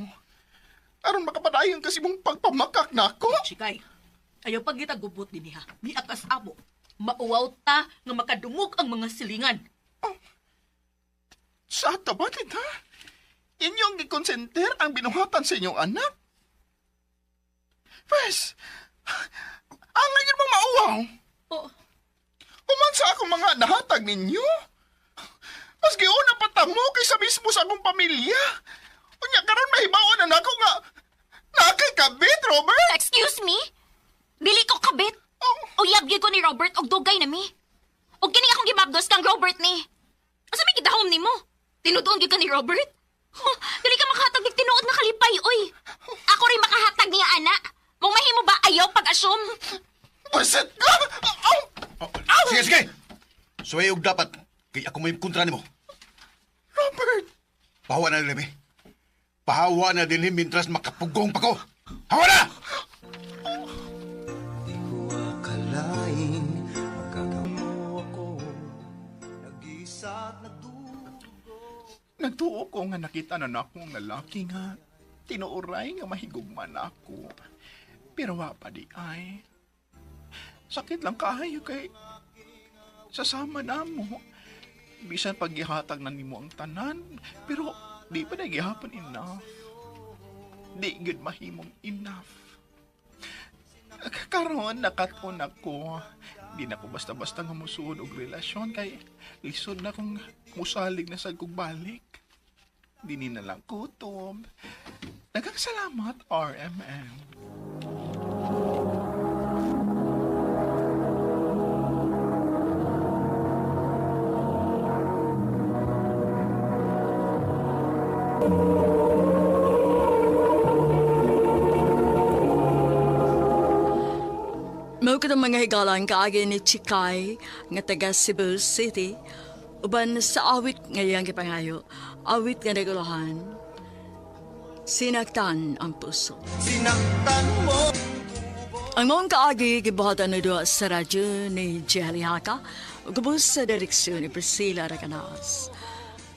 Aron makapadayon kasi mong pagpamakak nako. Chikay, ayaw pag gubot din niya. Ni akas amo. Mauwaw ta nga makadungog ang mga silingan. Sa ta ba, tita? Inyong gikonsenter ang binuhatan sa inyong anak? Pwes, ang ngayon mong mauwaw. Oh, Human sa akong mga nahatag ninyo. Mas giuna pa tamo kaysa mismo sa akong pamilya. Unya karon mahibaon na nako nga nakay kabit, Robert. Excuse me? Dili ko kabit. Oh. Uyab gyud ko ni Robert og dugay na mi. Og kini akong gibabdos kang Robert ni. Asa may gidahom nimo? Tinudoon gyud ka ni Robert? Huh, dili ka makahatag og tinuod na kalipay oy. Ako rin makahatag niya ana. Mong mahimo ba ayaw pag-assume? Buset ka! Aw! Oh, sige, sige. Suway og dapat kay ako may kontra nimo. Robert! Pahawa na din, eh. Pahawa na din mintras makapugong pa ko. Hawa na! Di ko akalain magkagawa ako. Nag-isa at nagdurugo. Nagtuo ko nga nakita na nako ang lalaki nga tinuoray nga mahigugma na ako. Pero wa pa di ay. Sakit lang kaayo kay sasama na mo. Bisan pag gihatag na nimo ang tanan, pero di pa na gihapon enough. Di gud mahimong enough. Karon nakat-on ako. Di na ko basta-basta nga musuod og relasyon kay lisod na kong musalig na sad kog balik. Dini na lang kutob. Daghang salamat, RMN. Mao katong mga higalan kaagi ni Chikay nga taga Cebu City. Uban sa awit nga iyang gipangayo, awit nga nagulahan, sinaktan ang puso. Sinaktan mo. Ang mong kaagi gibuhatan na duha sa radyo ni Jelly Haka ug ubos sa direksyon ni Priscilla Raganas.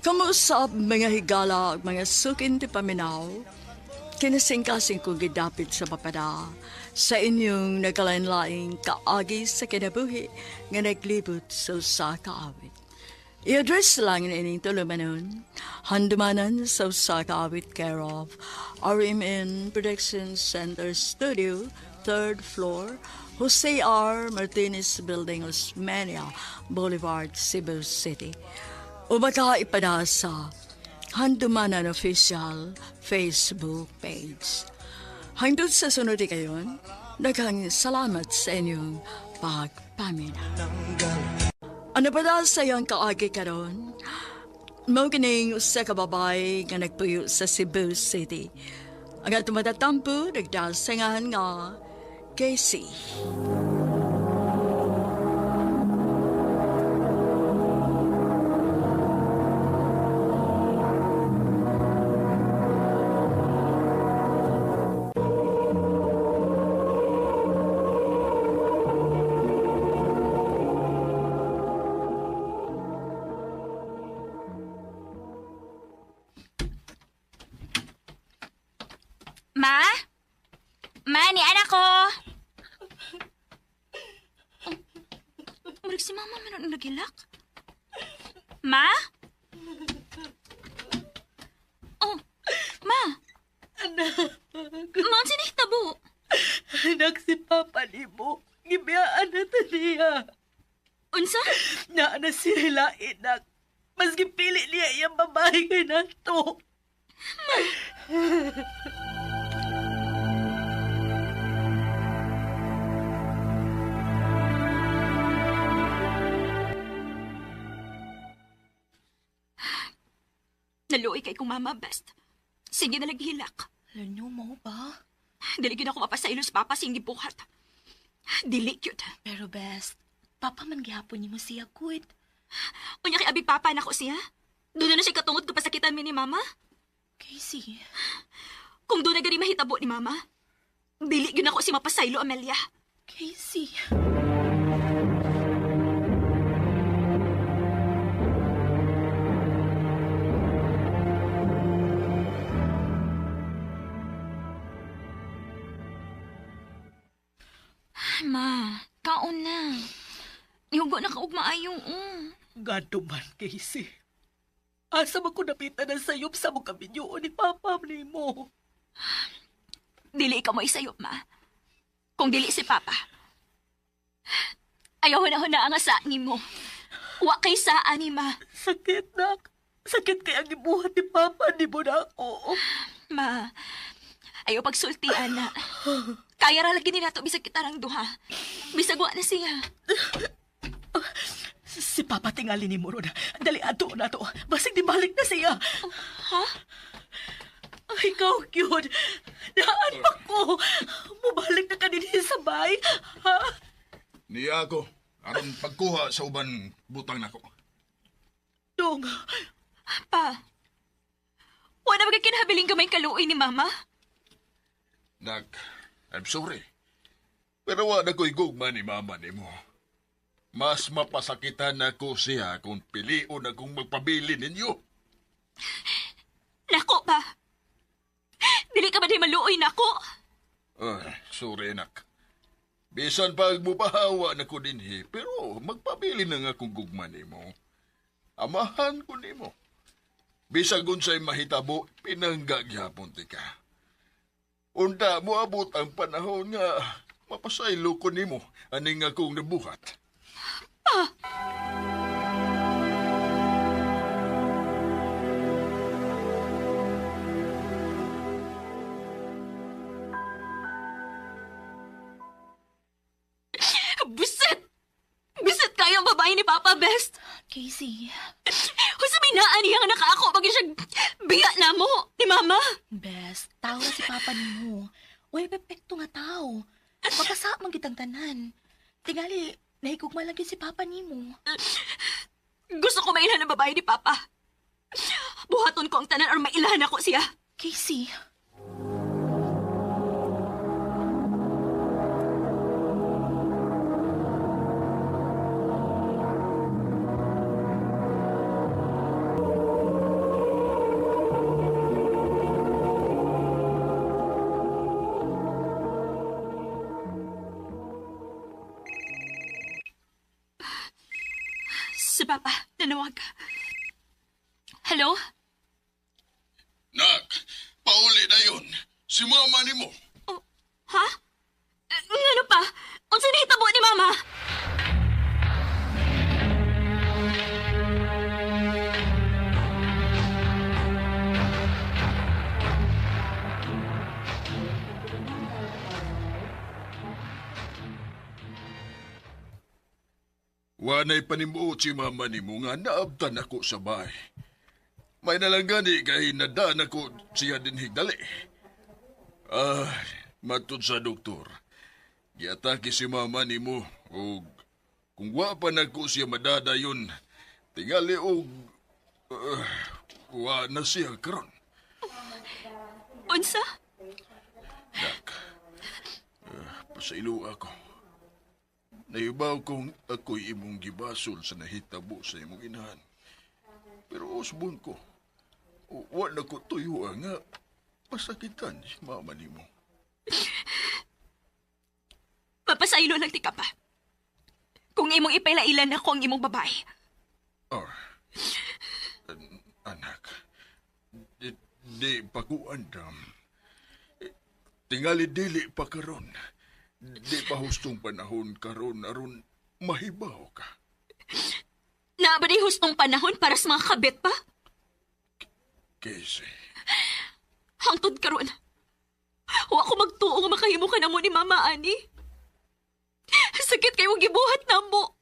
Kamusap mga higala ug mga sukin ti paminaw, kinasingkasing kong gidapit sa papada sa inyong nagkalain-laing kaagi sa kinabuhi nga naglibot sa usa ka awit. I-address lang ining tulumanon, handumanan sa usa ka awit care of RMN Production Center Studio, 3rd floor, Jose R. Martinez Building, Osmeña Boulevard, Cebu City. O baka ipada sa Handumanan Official Facebook page. Hangtod sa sunod kayon, daghang salamat sa inyong pagpamina. Ano pa daw sa iyong kaagi karon? Mao kining usa ka babae nga nagpuyo sa Cebu City. Ang atong matatampo, nagdasangan nga Casey. Ma? Ma, ni anak ko. Murag si mama man ang nagilak. Ma? Oh, ma. Anak. Ma, unsa ni hitabo? Anak, si Papa nimo. Gibiyaan na ta niya. Unsa? Naa na siya lain, anak. Mas gipili niya iyang babae kay nato. Naluoy kay kong mama best. Sige na naghilak. Alam mo ba? Dili gyud ako mapasailos papa sing gibuhat. Dili gyud. Pero best, Papa man gihapon nimo siya good. Unya kay abi papa nako siya. Doon na siya katungod kapasakitan mi ni mama. Casey, Kung doon na gani mahitabo ni mama, dili gyud ako si mapasaylo, Amelia. Casey. Ay, ma, kaon na. Ihugo na ka og maayo. Gado man, Casey. Asa man ko napitan ang sayop sa mong kabinyoon ni Papa nimo. Dili ka mo isayop, ma. Kung dili si Papa. Ayaw na na ang asa nimo. Wa kay saa ni ma. Sakit nak. Sakit kay ang gibuhat ni Papa nimo na ako. Ma, ayaw pagsulti, ana. Kaya ra lagi ni nato bisag kitarang duha. Bisag wa na siya. Si Papa tingali ni mo ron. Dali ato na to. Basig di balik na siya. Ha? Ay, ikaw, cute. Daan pa ko. Mubalik na ka din sa bay. Ha? Niya ako, aron pagkuha sa uban butang nako. Dong, Pa, wala ba kinahabiling gamay kaluoy ni Mama? Nak, I'm sorry. Pero wa na ko'y gugma ni mama nimo. Mas mapasakitan ako siya kung pilion akong magpabili ninyo. Nako pa. Dili ka ba di maluoy nako? Ay, sorry nak. Bisan pag mupahawa na ko dinhi, pero magpabili na nga kung gugma nimo. Amahan ko nimo. Bisag unsay mahitabo, pinangga gyapon ti ka. Unta moabot ang panahon nga mapasaylo ko nimo aning akong nabuhat. Buset! Buset kayo ang babae ni Papa Best. Casey. Kung may naan niya nga nakaako pag siya biya na mo ni Mama. Best, tao si Papa nimo. Uy, pepekto nga tao. Magkasa man kitang tanan. Tingali, nahigugma lang gyud si Papa nimo. Gusto ko mailhan ang babae ni Papa. Buhaton ko ang tanan aron mailhan ako siya. Casey. Si Papa, nanawag. Hello? Nak, pauli na yun. Si mama ni mo. Oh, ha? Ngano pa? Unsa nahitabo ni Mama? Wanay panimuot si mama ni mo nga naabtan ako sa bahay. May nalanggani kay nadaan ako siya din higdali. Ah, matud sa doktor. Giatake si mama ni mo og kung wa pa nako siya madadayon, tingali og wa na siya karon. Unsa? Nak, pasailo ako. Naibaw kong ako'y imong gibasol sa nahitabo sa imong inahan. Pero usbon ko, wa na ko tuyo nga pasakitan si mama nimo. Mapasaylo lang ti ka pa. Kung imong ipailailan ako ang imong babae. Oh, anak, di pa ko andam. Tingali dili pa karon. Di pa hustong panahon karon aron mahibaw ka. Naa ba di hustong panahon para sa mga kabit pa? Casey. Hangtod karon. Wa ko magtuo nga makahimo ka namo ni Mama ani. Sakit kayo gibuhat namo.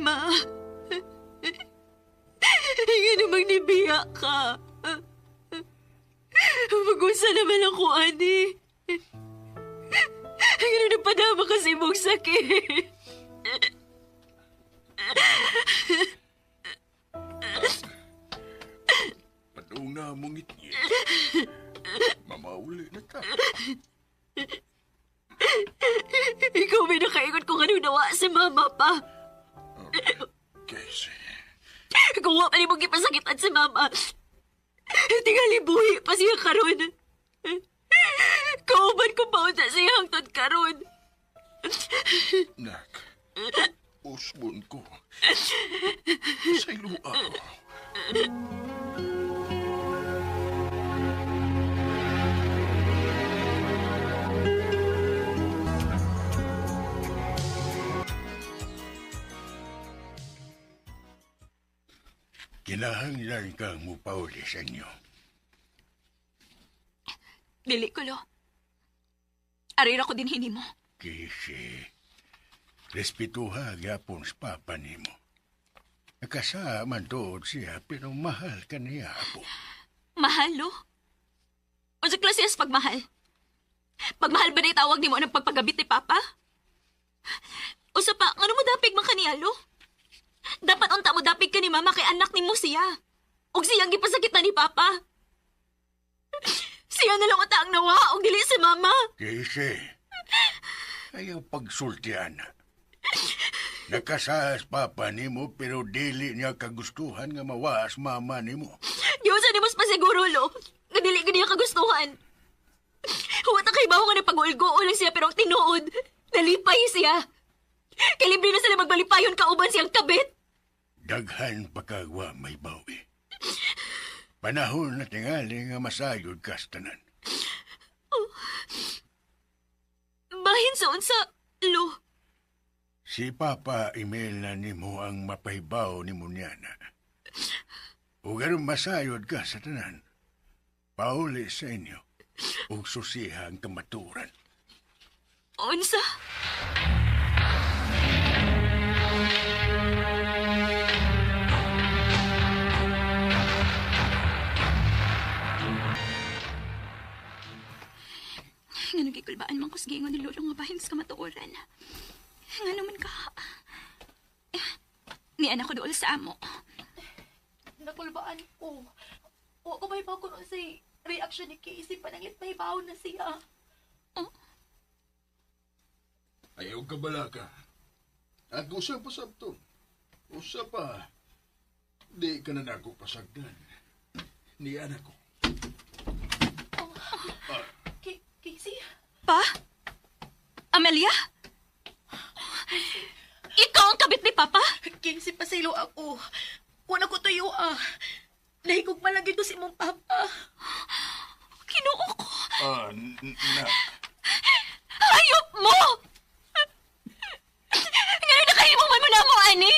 Ma, nga namang nibiya ka. Mag-usa naman ako, ani. Nga naman nagpadama ka sa imong sakit. Padung na mong ngitngit. Mamauli na ta. Ikaw may nakaingon kung anong nawa si Mama pa. Casey. Kung wa pa ni mong gipasakitan si Mama, tingali buhi pa siya karon. Kauban ko paunsa siya hangtod karon. Nak, usbon ko. Sa ilo ako. Kinahanglan kang mupauli sa inyo. Dili ko, lo. Arira ko din hinimo. Kasi, respetuha gyapon sa papa nimo. Nakasama man tuod siya, pero mahal ka niya, apo. Mahal, lo? Unsa klase as pagmahal? Pagmahal ba na itawag nimo ng pagpagabit ni Papa? Usa pa, ngano mo dapig man kaniya, lo? Dapat unta mo dapig ka ni Mama kay anak nimo siya. Og siyang gipasakit na ni Papa. Siya na lang unta ang nawa og dili si Mama. Kasi, ayaw pagsultian. Nakasahas papa nimo pero dili niya kagustuhan nga mawas mama nimo. Diyon sa nimo pasiguro, lo. Nga dili ka niya kagustuhan. Huwag na kay bawo nga napag-ulgo lang siya pero ang tinuod, nalipay siya. Kay libre na sila magbalipayon kauban siyang kabit. Daghan pa kagwa may bawi. Panahon na tingali nga masayod ka sa tanan. Bahin sa unsa, Lo. Si Papa email na nimo ang mapahibaw ni Munyana. Ug aron masayod ka sa tanan, pauli sa inyo ug susiha ang kamaturan. Unsa? Nga nagikulbaan man ko sa giingon ni Lolo nga bahin sa kamatuoran. Nga naman ka. Ni anak ko dool sa amo. Nakulbaan ko. Wa ko mahibaw kung unsay reaction ni Casey, pananglit mahibaw na siya. Ayaw ka balaka. Ako sa pasabto. Usa pa. Di ka na nako pasagdan. Ni anak ko. Casey? Pa? Amelia? Ikaw ang kabit ni Papa? Casey, pasaylo ako. Wala ko tuyo ah. Nahigog man lang gito si imong papa. Kinuo ko. Ah, nak. Hayop mo! Ngayon nakahimo man mo na mo, ani!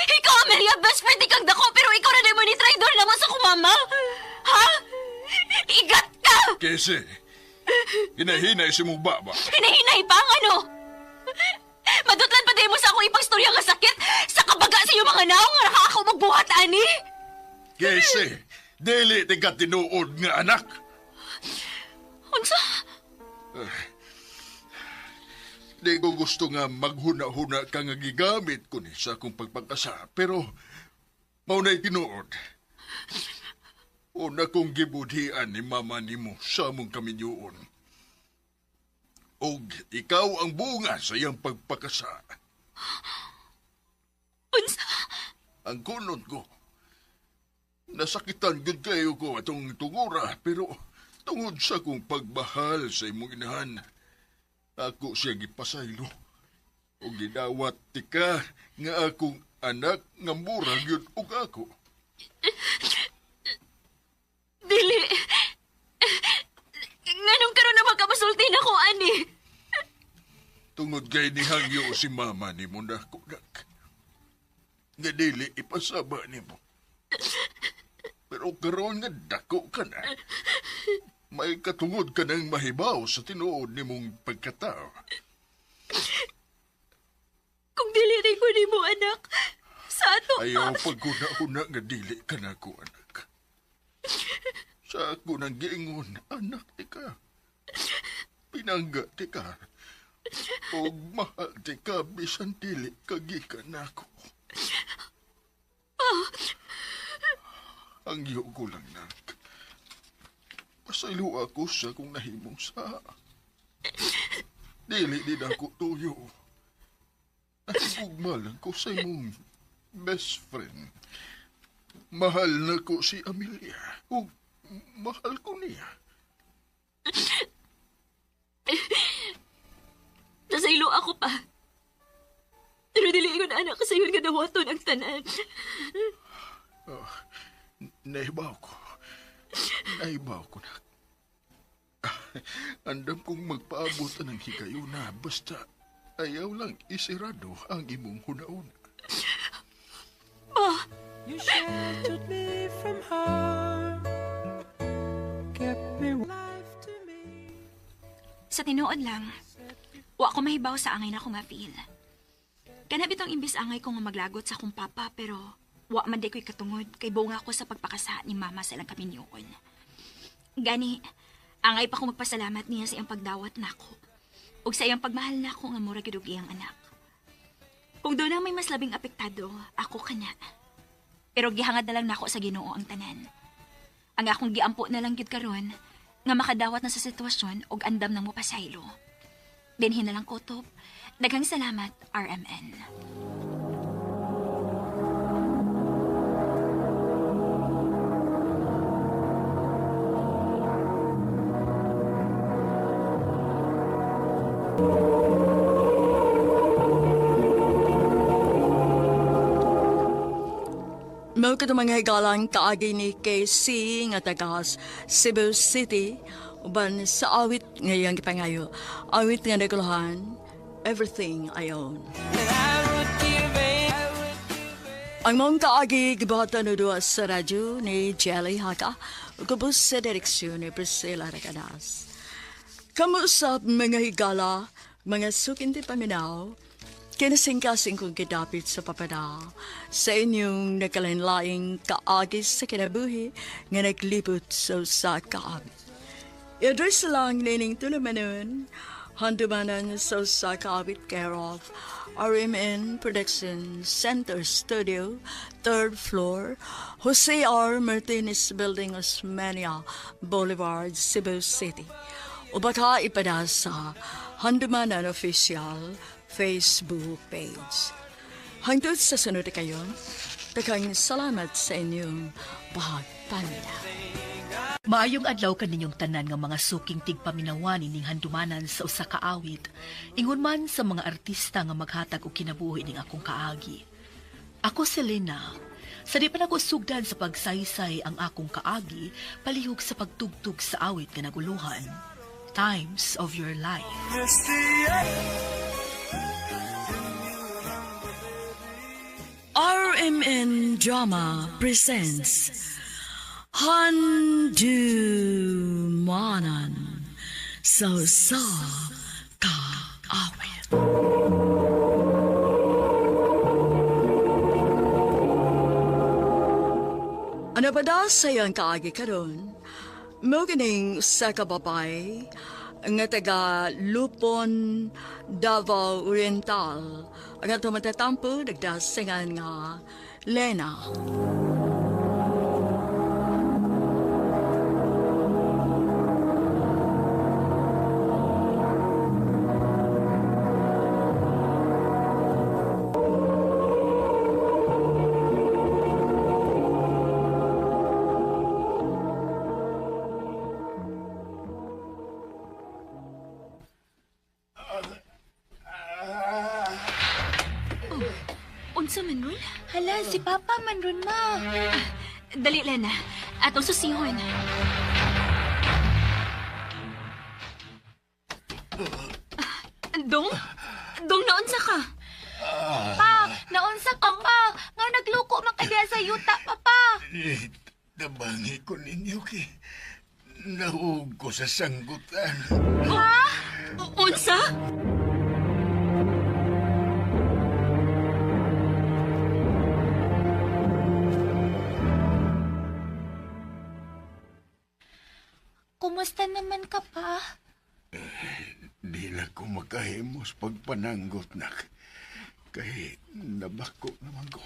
Ikaw, Amelia, best friend ikang dako, pero ikaw na mo ni traidor naman sa kumama! Ha? Igat ka! Kasi, hinahinay si mong baba. Hinahinay pa ang ano? Madutlan pa mo sa akong ipagstorya nga sakit sa kabaga sa iyong mga naong nga nakaako magbuhat, ani! Kasi, dili tingka tinuod nga anak. Unsa? Di ko gusto nga maghuna-huna ka nga gigamit ko ni sa akong pagpagkasa, pero maunay tinuod. Una kong gibudhian ni mama nimo sa among kaminyuon. Og ikaw ang bunga sa iyang pagpakasa. Unsa? Ang kunot ko. Nasakitan gud kayo ko atong tungura, pero tungod sa akong pagbahal sa imong inahan, ako siya gipasaylo. O gidawat tika nga akong anak nga mura gyud og ako. Dili. Nganong karon na magkapasulti na ko, ani? Tungod kay nihangyo si mama nimo nako, nak. Nga dili ipasaba nimo. Pero karon nga dako ka na. May katungod ka ng mahibaw sa tinuod nimong pagkatao. Kung dili rin ko nimo, anak, sa ato Ayaw paghuna-huna nga dili ka na ko, anak. Sa ako nang giingon, anak ti ka. Pinangga ti ka. Og mahal ti ka, bisan dili ka gikan nako. Ang iyo ko lang, nak. Pasaylo ako sa kung nahimong sa. Dili din ako tuyo. Nahigugma lang ko sa imong best friend. Mahal na ko si Amelia. O mahal ko niya. Nasaylo ako pa. Pero dili ko na anak sa nga dawaton ang tanan. Oh, nahibaw ko. Nahibaw ko na. Andam kong magpaabot ng higayuna basta ayaw lang isirado ang imong hunauna. Pa! You sheltered me from harm, kept me life to me. Sa tinuod lang, wa ko mahibaw sa angay na ko nga feel. Kana bitong imbis angay ko nga maglagot sa akong papa pero wa man di ko'y katungod kay bunga ko sa pagpakasa ni mama sa ilang kaminyoon. Gani, angay pa ko magpasalamat niya sa iyang pagdawat nako. Ug sa iyang pagmahal nako nga mura gyud og iyang anak. Kung doon na may mas labing apektado, ako kana. Pero gihangad na lang nako sa Ginoo ang tanan. Ang akong giampo na lang gyud karon nga makadawat na sa sitwasyon og andam nang mopasaylo. Dinhi na lang kutob. Daghang salamat, RMN. Mao Mao kato mga higalang kaagi ni KC nga taga Cebu City uban sa awit ngayang gipangayo. Awit nga naguluhan, Everything I Own. Ang mong kaagi gibuhatan o duwa sa radyo ni Jelly Haka ug ubos sa direksyon ni Priscilla Recanas. Kamusap mga higala, mga sukinti paminaw, kinasingkasing kong gidapit sa papada sa inyong nagkalainlaing kaagi sa kinabuhi nga naglibot sa usa ka awit. I-address lang nining tulumanon, handumanan sa usa ka awit care of RMN Production Center Studio, 3rd floor, Jose R. Martinez Building, Osmeña Boulevard, Cebu City. O baka ipada sa Handumanan Official Facebook page. Hangtod sa sunod kayon, daghang salamat sa inyong pagpaminaw. Maayong adlaw kaninyong tanan nga mga suking tigpaminawan ining handumanan sa usa ka awit. Ingon man sa mga artista nga maghatag og kinabuhi ning akong kaagi. Ako si Lena. Sa di pa nako sugdan sa pagsaysay ang akong kaagi, palihog sa pagtugtog sa awit nga naguluhan. Times of Your Life. RMN Drama presents Handumanan sa usa ka awit. Ano ba daw sa iyang kaagi karon? Mao kining usa ka babae nga taga Lupon, Davao Oriental. Ang atong matatampo nagdasingan nga Lena. Unsa man ron? Hala, si Papa man ron, ma. Dali, Lena. Atong susihon. Dong? Dong, naunsa ka? Pa, naunsa ka pa. Nga nagluko man ka diha sa yuta, Papa. Eh, tabangi ko ninyo kay nahug ko sa sanggutan. Ha? Unsa? Kumusta naman ka pa? Di na ko makahimos pagpananggot, nak. Kay nabako naman ko.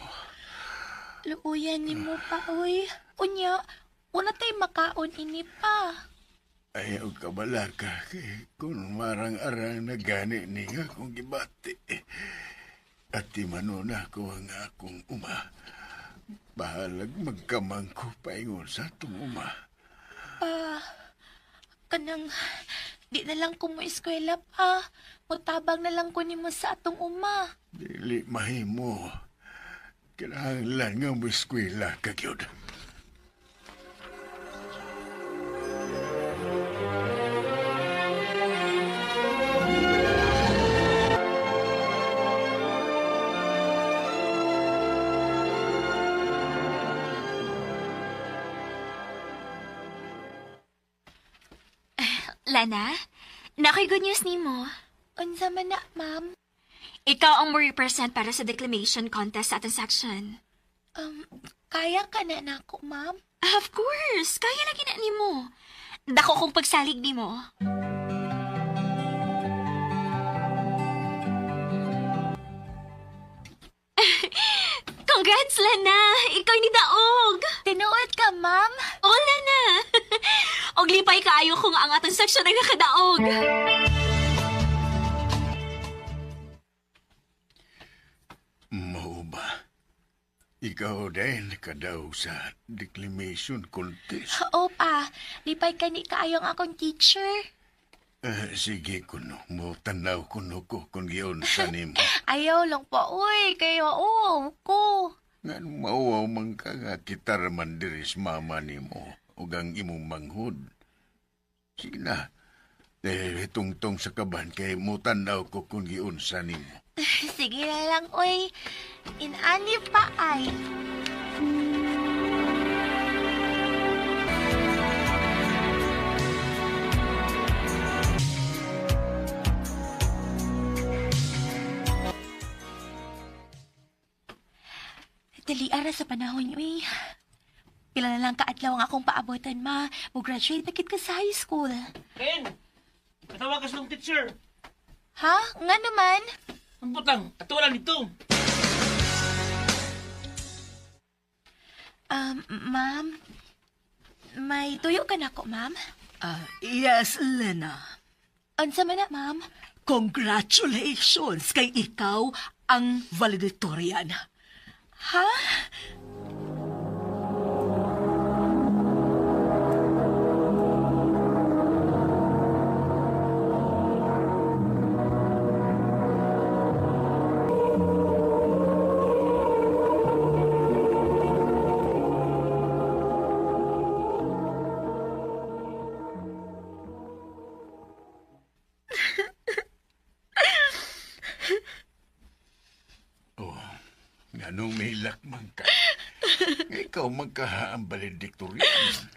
Luuyan ni mo pa, oy. Unya, una tay makaon ini pa. Ayaw ka balaka kay kung marang-arang na gani niya akong gibati. At di manuna ko ang akong uma. Bahalag magkamang ko paingon sa atong uma. Pa, kanang di na lang ko mo eskwela pa. Mutabang na lang ko nimo sa atong uma. Dili mahimo. Kinahanglan nga mo eskwela ka gyud. Lana, nakoy good news nimo. Unsa man na, ma'am? Ikaw ang mo represent para sa declamation contest sa atong section. Kaya ka na nako, ma'am? Of course, kaya lagi na nimo. Dako kong pagsalig nimo. Congrats, Lana! Ikaw ni Daog! Tinuod ka, ma'am? Oo, Lana! Og lipay kaayo kung ang atong section ay nakadaog. Mao ba? Ikaw din kadaog sa declamation contest. Oo pa, lipay ka ni kaayo ang akong teacher. Sige kuno, mo tanaw kuno ko kung giunsa nimo. Ayaw lang po, uy, kayo, oo, ko. Nga mauwaw man ka nga kita raman diri sa mama nimo ug ang imong manghud. Sige na. Eh, tungtong sa kaban kay mutan-aw ko kung giunsa nimo. Sige na lang, oy. Inani pa ay. Dali ara sa panahon, uy. Pila na lang kaadlaw ang akong paabotan, ma. Mo-graduate na kit ka sa high school. Ken, patawag ka sa mong teacher. Ha? Nga naman? Ang putang, ato lang dito. Ma'am, may tuyo ka na ko, ma'am? Yes, Lena. Unsa man na, ma'am? Congratulations kay ikaw ang valedictorian. Ha? Oh, nganong mihilak man ka? Ikaw man ka ang valedictorian.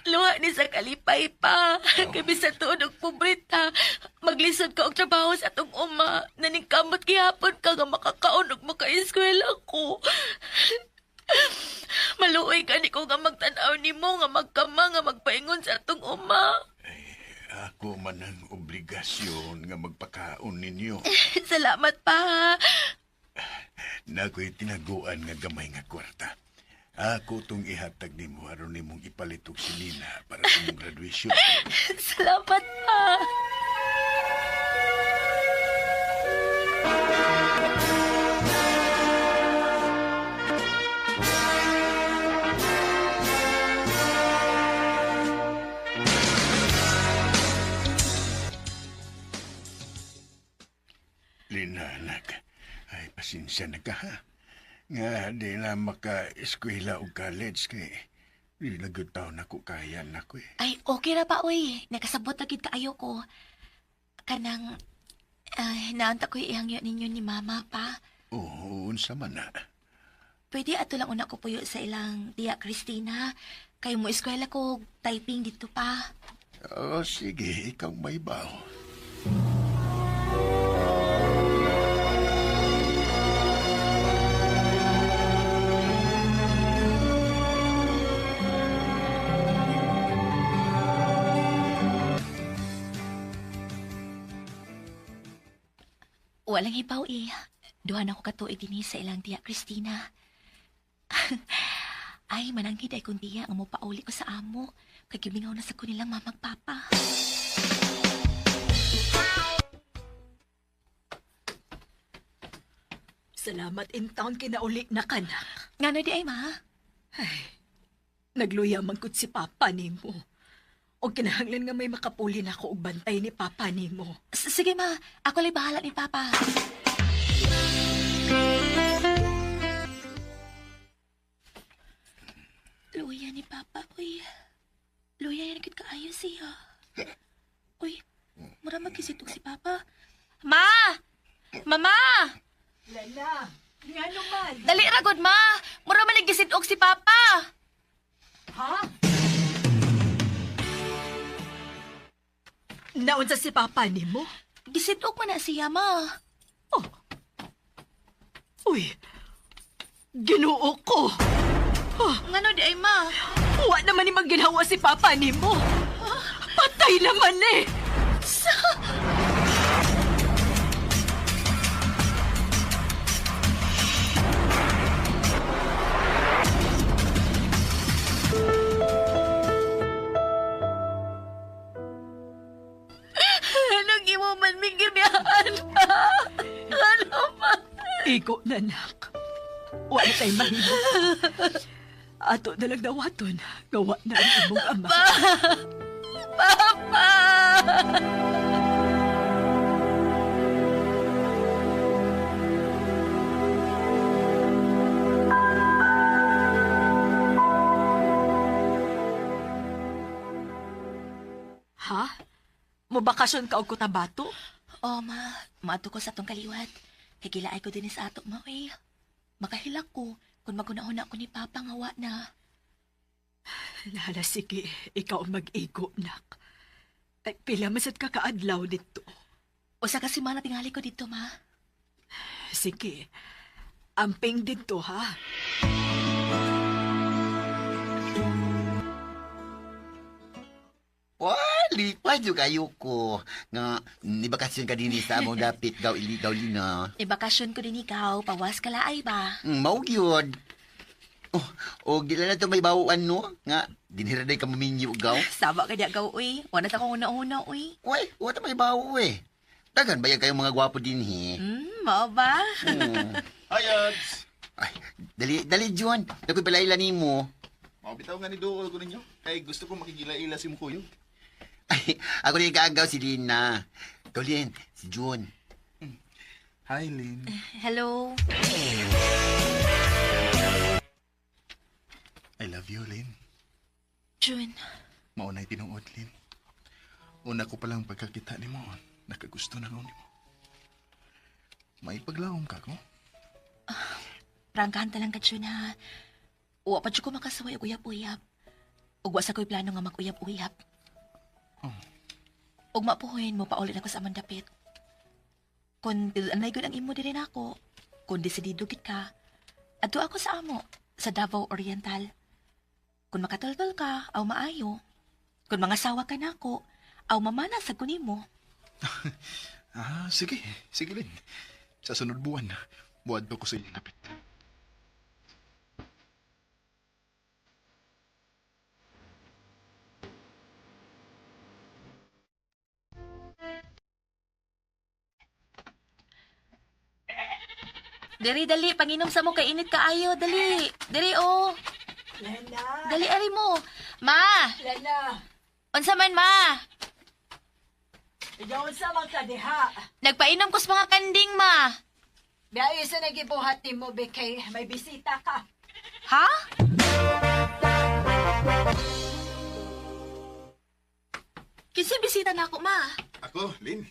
Luha ni sa kalipay pa. Kay bisan tuod og pobreta, maglisod ka og trabaho sa atong uma. Naningkamot gihapon ka nga makakaon og makaeskwela ko. Maluoy gani ko nga magtan-aw nimo nga magkama nga magpaingon sa atong uma. Ako man ang obligasyon nga magpakaon ninyo. Salamat pa. Nako'y tinaguan nga gamay nga kwarta. Ako tong ihatag nimo aron nimong ipalit og sinina para sa imong graduation. Salamat pa. Lina, anak. Ay, pasensya na ka, ha? Nga, di na maka-eskwela o college kay di na gyud taon ako kaya na ko eh. Ay, okay ra pa, oy. Nakasabot na gid kaayo ko. Kanang, naunta ko'y ihangyo ninyo ni Mama pa. Oo, unsa man na. Pwede ato lang una ko puyo sa ilang tiya Christina. Kay mo eskwela ko typing dito pa. Oo, sige, ikaw may baw. Walang hibaw eh. Duha na ko katuig dinhi sa ilang tiya Christina. Ay, mananghid ay kung tiya nga mopauli ko sa amo. Kay gimingaw na sa kunilang mamag papa. Salamat in town kinauli na kanak. Ngano di ay ma? Ay, nagluya man gud si Papa nimo. O kinahanglan nga may makapuli na ako og bantay ni Papa nimo. Sige ma, ako lay bahala ni Papa. Luya ni Papa, uy. Luya yan gid kaayo siya. Uy, mura magkisitog si Papa. Ma! Mama! Lena, ngano man? Dali ra gud ma. Mura man naggisitog si Papa. Ha? Naunsa si Papa nimo? Gisitog man na siya, ma. Oh. Uy, Ginoo ko. Oh. Ngano di ay, ma? Wa naman ni magginawa si Papa nimo. Patay naman eh. Sa... Anong imo man mingirbihan pa? Ano pa? Igo na, nak. Wala tayo mahimo. Ato na lang dawaton. Gawa na ang imong ama. Pa! Papa! Ha? Mobakasyon ka og Cotabato? Oh, ma. Maadto ko sa atong kaliwat. Kay gilaay ko dinhi sa ato, ma, eh. Makahilak ko kung maghuna-huna ko ni Papa nga wa na. Lala, sige. Ikaw ang mag-igo, nak. Ay, pila man sad ka kaadlaw dito. Usa ka semana tingali ko dito, ma. Sige. Amping dito, ha? Wah, lipad yung kayo ko. Nga, nibakasyon ka din sa among dapit, gaw ili, gaw lina. Ibakasyon ko din ikaw, pawas ka laay ba? Mao gyud. Oh, og di lang na to may bawuan no? Nga, dinhira day ka maminyo gaw. Saba ka diya gaw, uy. Wala ta kong una-una, uy. Uy, wala may bawo eh. Daghan ba yan kayong mga gwapo dinhi? Mao ba? Hi, Ads! Ay, dali, dali, John. Nakoy palaila nimo. Mao bitaw nga ni duol ko ninyo. Kay gusto ko makigila-ila si Mukuyog. Ay, ako rin kaagaw si Lina. Ikaw, Lin, si June. Hi, Lin. Hello. I love you, Lin. June. Mao na'y tinuod, Lin. Una ko palang pagkakita nimo, nakagusto na ko nimo. May paglaom ka ko? Prangkahan ta lang ka, June, ha. Wa pa jud ko makasuway og uyab-uyab. Ug wa sa ko'y plano nga mag-uyab-uyab. Oh. Ug mapuhoy mo paulit ako sa among dapit. Kung anay gud ang imo diri nako, kung desidido gid ka, adto ako sa amo, sa Davao Oriental. Kung makatultol ka, aw maayo. Kung mangasawa ka nako, aw mamana sa kunimo. Ah, sige. Sige, Lin. Sa sunod buwan, buwadto ko sa inyong dapit. Diri, dali, panginom sa mo kay init kaayo, dali. Diri oh. Lena! Dali ari mo. Ma, Lena! unsa man ma? Ikaw sa man ka diha. Nagpainom ko sa mga kanding ma. Biyahe sa nagibuhat nimo, Bekay. May bisita ka. Ha? Kinsa bisita na ako, ma? Ako, Lin.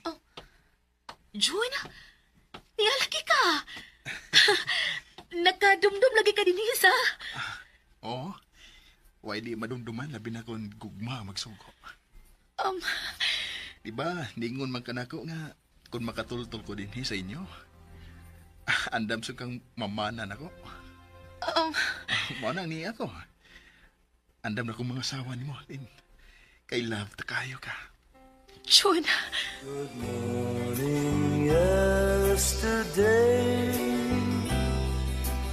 June, nialaki ka. Nagkadumdum lagi ka din sa. Oo. Why di madumduman, labi na kung gugma magsugo. Di ba, ningon man kanako nga, kung makatultol ko din sa inyo, andam sa kang mamanan ako. Mao nang niya ako. Andam na kong mga asawa ni mo, Lin. Kay love ta kayo ka. June, Good morning, yesterday.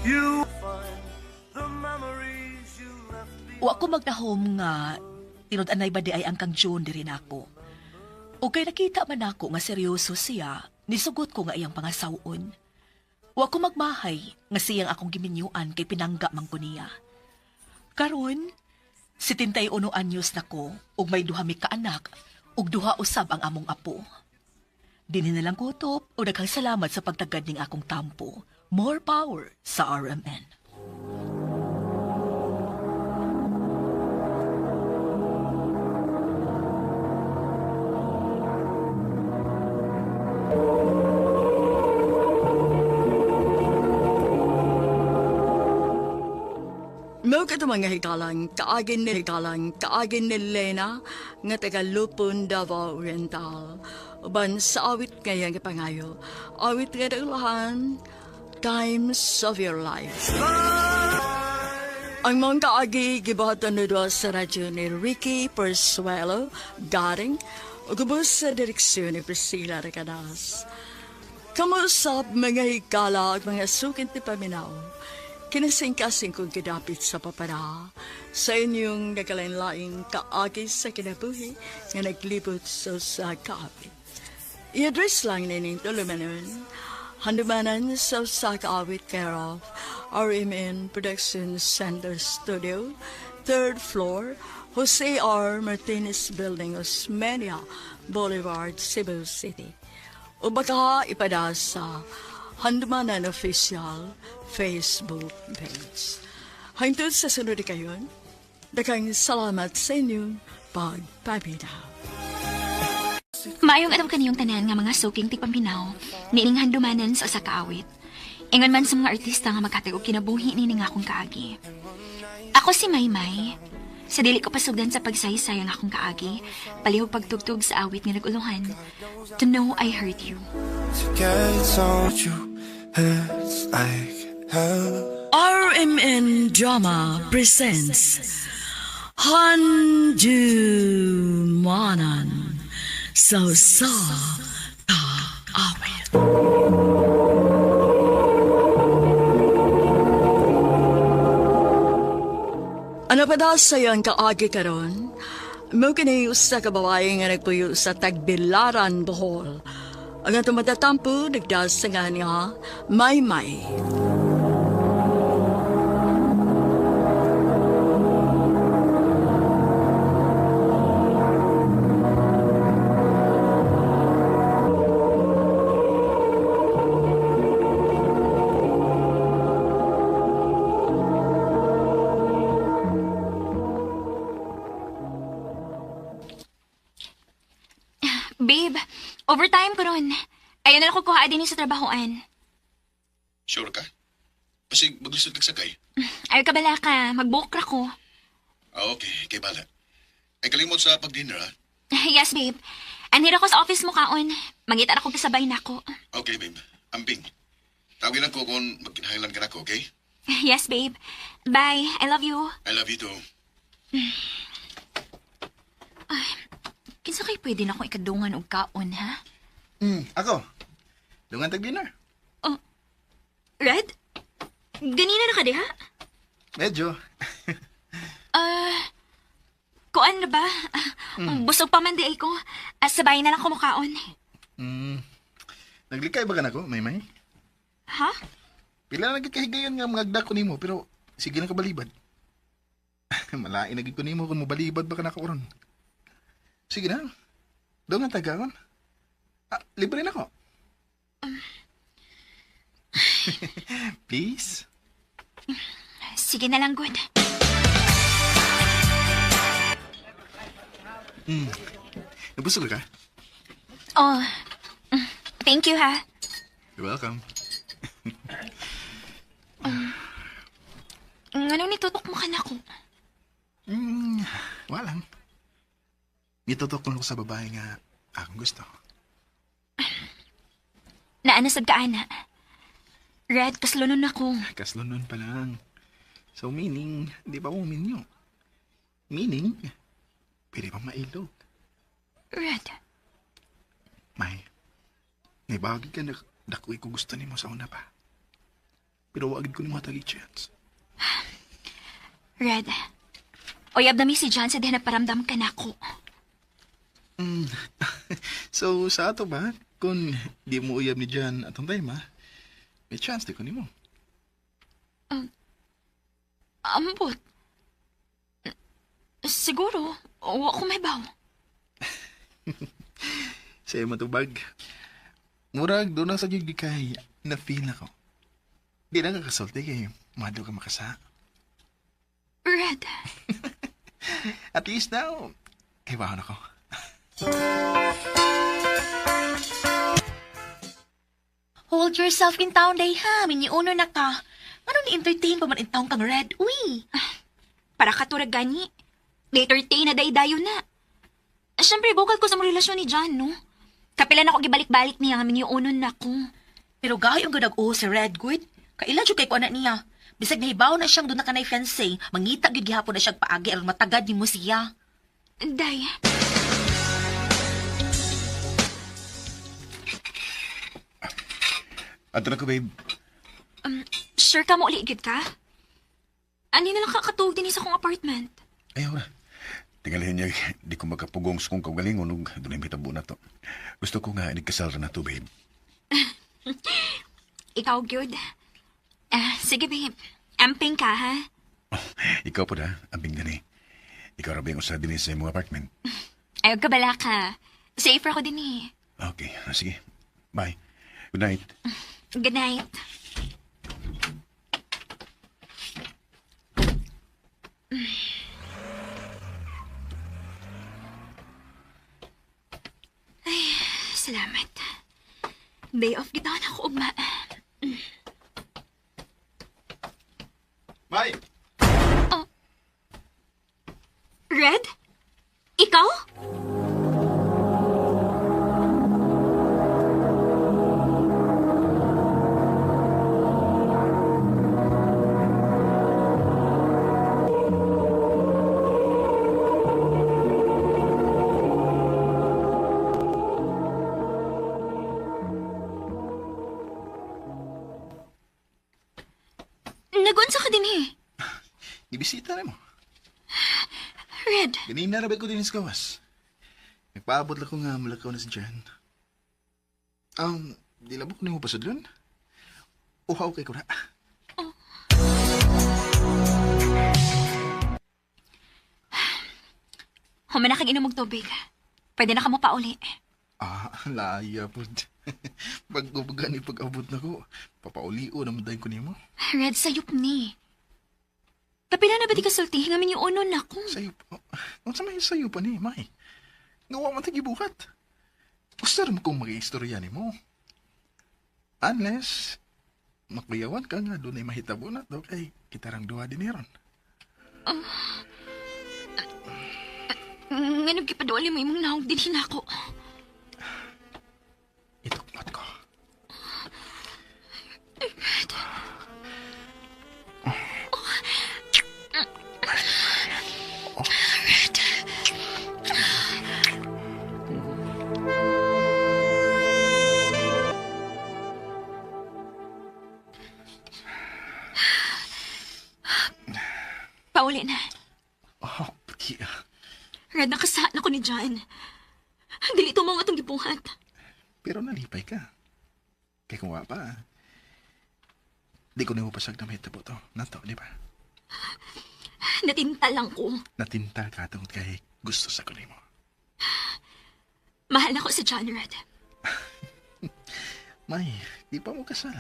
You find the memories you left Wa ko magdahom nga tinud-anay ba di ay ang kang June diri nako. O kay nakita man nako nga seryoso siya, nisugot ko nga iyang pangasawon. Wa ko magmahay nga siyang akong giminyuan kay pinangga man ko niya. Karon, 71 anyos na ko ug may duha mi ka anak ug duha usab ang among apo. Dinhi na lang kutob o daghang salamat sa pagtagad ning akong tampo. More power sa RMN. Mao kato mga higalang kaagin ni higalang kaagin ni Lena nga taga Lupon, Davao Oriental. Uban sa awit ngayang gipangayo. Awit nga daulahan, Times of Your Life. Ang mga kaagi gibuhatan ni duha sa radyo ni Ricky Persuelo, Garing, ug ubos sa direksyon ni Priscilla Recadas. Kamusap mga higala at mga sukin ti paminaw. Kinasingkasing kong kidapit sa papara sa inyong nagkalain-laing kaagi sa kinabuhi nga naglibot sa sa kaawit. I-address lang nining tulumanon, handumanan sa sa kaawit care of RMN Production Center Studio, 3rd floor, Jose R. Martinez Building, Osmeña Boulevard, Cebu City. O baka ipada sa Handumanan Official Facebook page. Hangtod sa sunod kayon, daghang salamat sa inyong pagpaminaw. Maayong adlaw kaniyong tanan nga mga suking tigpaminaw, niining handumanan sa usa ka awit. Ingon man sa mga artista nga maghatag og kinabuhi niini nga akong kaagi. Ako si Maymay. Sa dili ko pasugdan sa pagsaysay ang akong kaagi, palihog pagtugtog sa awit nga nag-uluhan. To Know I Hurt You. To get on you hurts like hell. RMN Drama presents Handumanan sa Usa Ka Awit. Ano pa daw sa'yo ang kaagi karon? Mo kini usa ka babae nga nagpuyo sa Tagbilaran, Bohol. Ang atong matatampo, nagdasangan nga Maymay. Babe, overtime ko ron. Ayaw na lang ko kuha din sa trabahoan. Sure ka? Basig maglisod kag sakay. Ayaw ka bala ka, mag-book ra ko. Ah, okay. Kay bala. Ay kalimot sa pag-dinner, ha? Yes, babe. Anhira ko sa office mo kaon. Mangita na ko kasabay na ako. Okay, babe. Amping. Tawagin lang ko kung magkinahanglan ka nako, okay? Yes, babe. Bye. I love you. I love you too. Ay, kinsa kay pwede na akong ikadungan og kaon, ha? Ako. Dungan tag dinner. Oh, Red? Ganina na ka diha? Medyo. Kuan na ba? Busog pa man di ay ko. Sabay na lang kumukaon. Naglikay ba ka nako, Maymay? Ha? Pila na gid kahigayon nga mga ko nimo pero sige na ka balibad. Malain na gid ko nimo kung mobalibad ba ka nako ron. Sige na. Dungan tagaon. Ah, libre na ko. Please? Sige na lang, good. Nabusog ka? Oh, thank you, ha? You're welcome. Anong nitutok mo ka na ko? Walang. Nitutok lang ko sa babae nga akong gusto. Naanasad ka, ana. Red, kaslunon ako. Kaslunon pa lang. So meaning, di ba mo minyo? Meaning, pwede pa mailog. Red, May, may bagay ka na dakoy ko gusto nimo sa una pa. Pero wag ko nimo hatag chance. Red. Uyab na mi si John sa diha nagparamdam ka na ako. So, sa ato ba, kung di mo uyab ni John atong time, ha? May chance di ko nimo. Ambot. Siguro, wa ko may baw. Sa imo matubag. Murag, doon na sa gigi kay na-feel ako. Di na ka kasulti kay mado ka makasa. Red, At least now, kay bahon ako. Hold yourself in town day ha. Miniuno na ka. Ano ni-entertain pa man in town kang Red? Uy! Para katurag gani. Later day na day-dayo na. Siyempre, bukal ko sa mga relasyon ni John, no? Kapilan ako gibalik-balik niya nga miniunon na ko. Pero gahi ang ganag si Red good. Kaila jud kay ko anak niya. Bisag nahibaw na siyang doon na kanay fiancé, mangita gyud gihapon na siyang paagi aron matagad nimo siya. Day, Ato na ko, babe. Sure ka mo uli gyud ka? Ani na lang kakatuog din sa akong apartment. Ayaw ra. Tingalihin niya, di ko makapugong sa kong kaugalingon ug dunay mitabo na to. Gusto ko nga inikasal ra na to, babe. Ikaw, gyud. Ah, sige, babe. Amping ka, ha? Ikaw po na, ambing gani. Ikaw ra ba yung usa din sa imong apartment? Ayaw ka bala ka. Safer ko din eh. Okay, sige. Bye. Good night. Good night. Ay, Salamat. Day off gitaon ako ugma. May! Oh. Red? Ikaw? Nagunsa ka din eh. Ibisita na mo. Red. Ganina na ba ko din sa gawas? Nagpaabot lang ko nga mulakaw na si Jan. Di labok ni mo pasudlon? Uhaw kay ko na. Oh. Human na kang inom og tubig. Pwede na ka mo pauli. Ah, laya po. Pag-ubaga ni pag-abot na ko, papaulio naman dahil ko nimo. Red, sayop ni. Kapila na ba di ka sulti? Ngamin yung uno na ko. Sayop? Unsa may sayop pa ni, May? Ngawa man tagibuhat. Gusto rin kong mag-istorya ni mo. Unless, makuyawan ka nga doon ay mahitabo na to kay kitarang duha din ron. Nganong gipaduali mo imong naong dinhin ako. Itukmot ko. Red. Red. Pauli na. Oh, pati. Red, nakasaan ako ni John. Dili ito mo nga itong gibuhat. Pero nalipay ka. Kaya kung wa pa, di ko na pasag na mahitabo to. Nato, di ba? Natinta lang ko. Natinta ka tungod kay gusto sa ko nimo. Mahal na ko si John, Red. May, di pa mo kasal.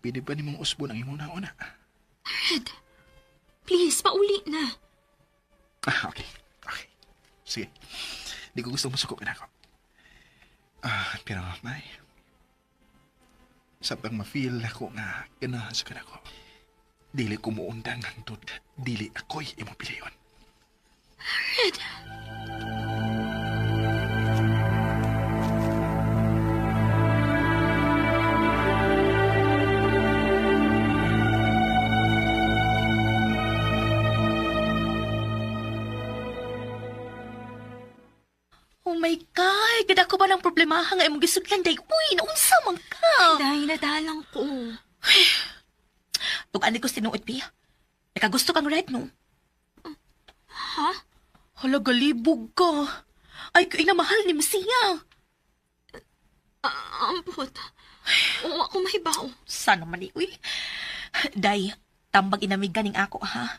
Pwede pa nimong usbon ang imong nauna. Red, please, pauli na. Ah, okay. Okay. Sige. Di ko gusto masuko ka na ako. Ah, pero, May, sabtang ma-feel ako nga ganahan sa kanako. Dili ko muundang hangtod. Dili ako'y imong piliyon. Red. Oh my God! Gada ko ba ng problema nga imong gisudlan, day? Uy, naunsa man ka? Day, nadalang ko. Tugaan ko sinuot, Pia. Nakagusto kang red, no? Ha? Hala, galibog ka. Ay, kay na mahal ni Messiah. Ampot. Oo, ako mahibaw. Sana man, uy. Day, tambag inamig ganing ako, ha?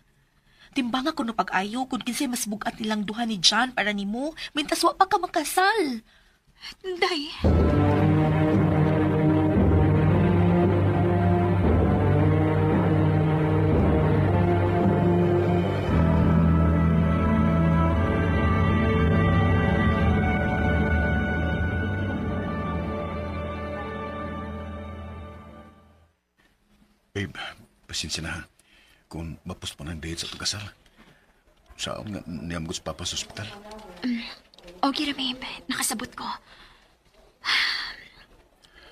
Timbang ako no pag-ayo kung kinsay mas bugat nilang duha ni John para nimo, mintas wa pa ka makasal. Day. Babe, pasensya na ha. Kung mapuspon ang date sa itong kasal. Saan nga niyam ko sa papa sa ospital? Okay ra, babe. Nakasabot ko.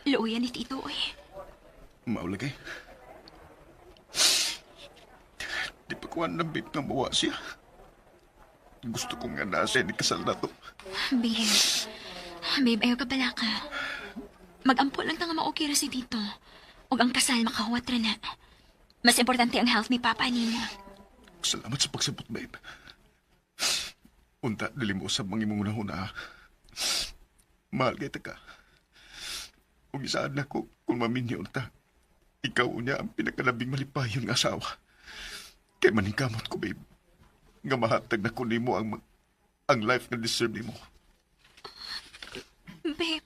Luuyan ni Tito, oy. Maulagay. Di pa kuha ng babe nga mawa siya. Gusto ko nga nasa ni kasal na to. Babe. Babe, ayaw ka pala ka. Mag-ampo lang ta nga ma-okay ra si Tito. Ug ang kasal makahuwat ra na. Mas importante ang health ni Papa nimo. Salamat sa pagsabot, babe. Unta, dili mo usab mang imong una-una. Mahal kay ka. Ug isaan na ko kung maminyo unta. Ikaw unya ang pinakalabing malipayon nga asawa. Kay maningkamot ko, babe. Nga mahatag na ko nimo ang life nga deserve nimo. Babe.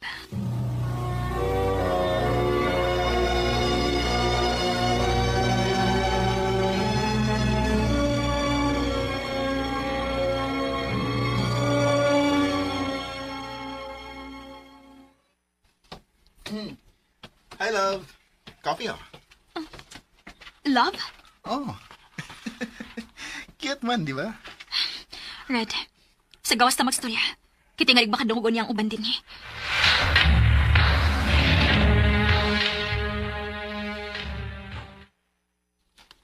Hi, love. Coffee, ah. Love? Oh. Cute man, di ba? Red, sa gawas ta magstorya. Kitingalig makadungog niya ang uban din eh.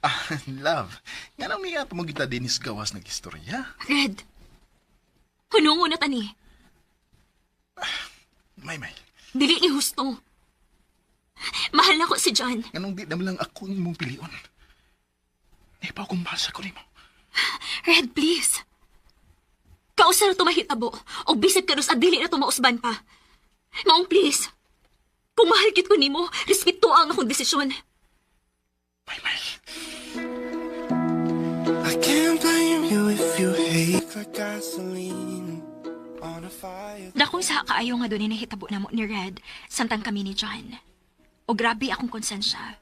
Ah, love. Nga nang niya mo kita dinis gawas nag-istorya. Red, hunungo na tani. May, may. Dili ni husto. Mahal na ko si John. Nganong di naman lang ako ang imong pilion. Di pa akong mahal sa ko nimo. Red, please. Kausa na tumahitabo. O bisag ka sa dili na tumausban pa. Maong please. Kung mahal kit ko nimo, respeto ang akong desisyon. I can't blame you if you hate like gasoline on a fire. Dakong sa kaayo nga doon nahitabo namo ni Red, samtang kami ni John. O grabe akong konsensya.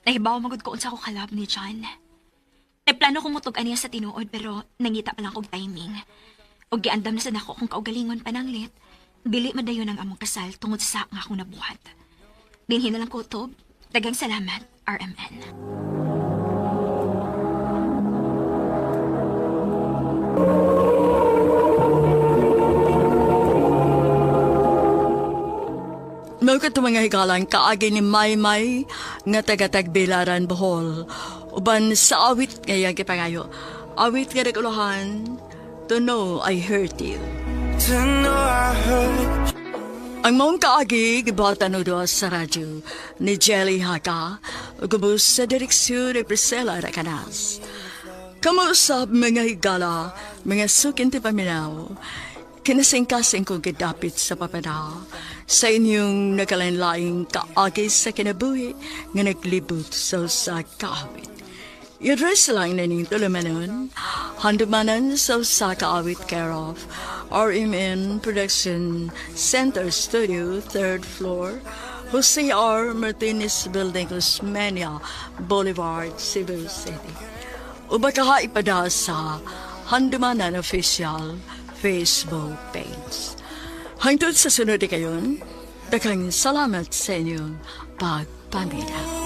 Nahibaw magud ko unsa ko kalab ni John. Nagplano kong mutug aniya sa tinuod pero nangita pa lang kog timing. O giandam na sa nako kung kaugalingon pananglit, dili madayon ang among kasal tungod sa nga akong nabuhat. Dinhi na lang ko utob. Daghang salamat, RMN. Mao kadto mga higalan kaagi ni Maymay nga taga-Tagbilaran, Bohol. Uban sa awit nga iyang gipangayo. Awit nga naguluhan, To Know I Hurt You. To know I hurt Ang maong kaagi, gibuhatan og duha sa radyo ni Jelly Haka, ug ubos sa direksyon ni Priscilla Racanas. Kamausap mga higala, mga sukin ti paminaw, kinasingkasing kong gidapit sa papada, sa inyong nagkalain-laing kaagi sa kinabuhi nga naglibot sa usa ka awit. I-address lang na ning tulumanon, handumanan sa usa ka awit care of RMN Production Center Studio, 3rd floor, Jose R. Martinez Building, Osmeña Boulevard, Cebu City. O baka ipada sa Handumanan Official Facebook page. Hangtod sa sunod kayon, daghang salamat sa inyong pagpamilya.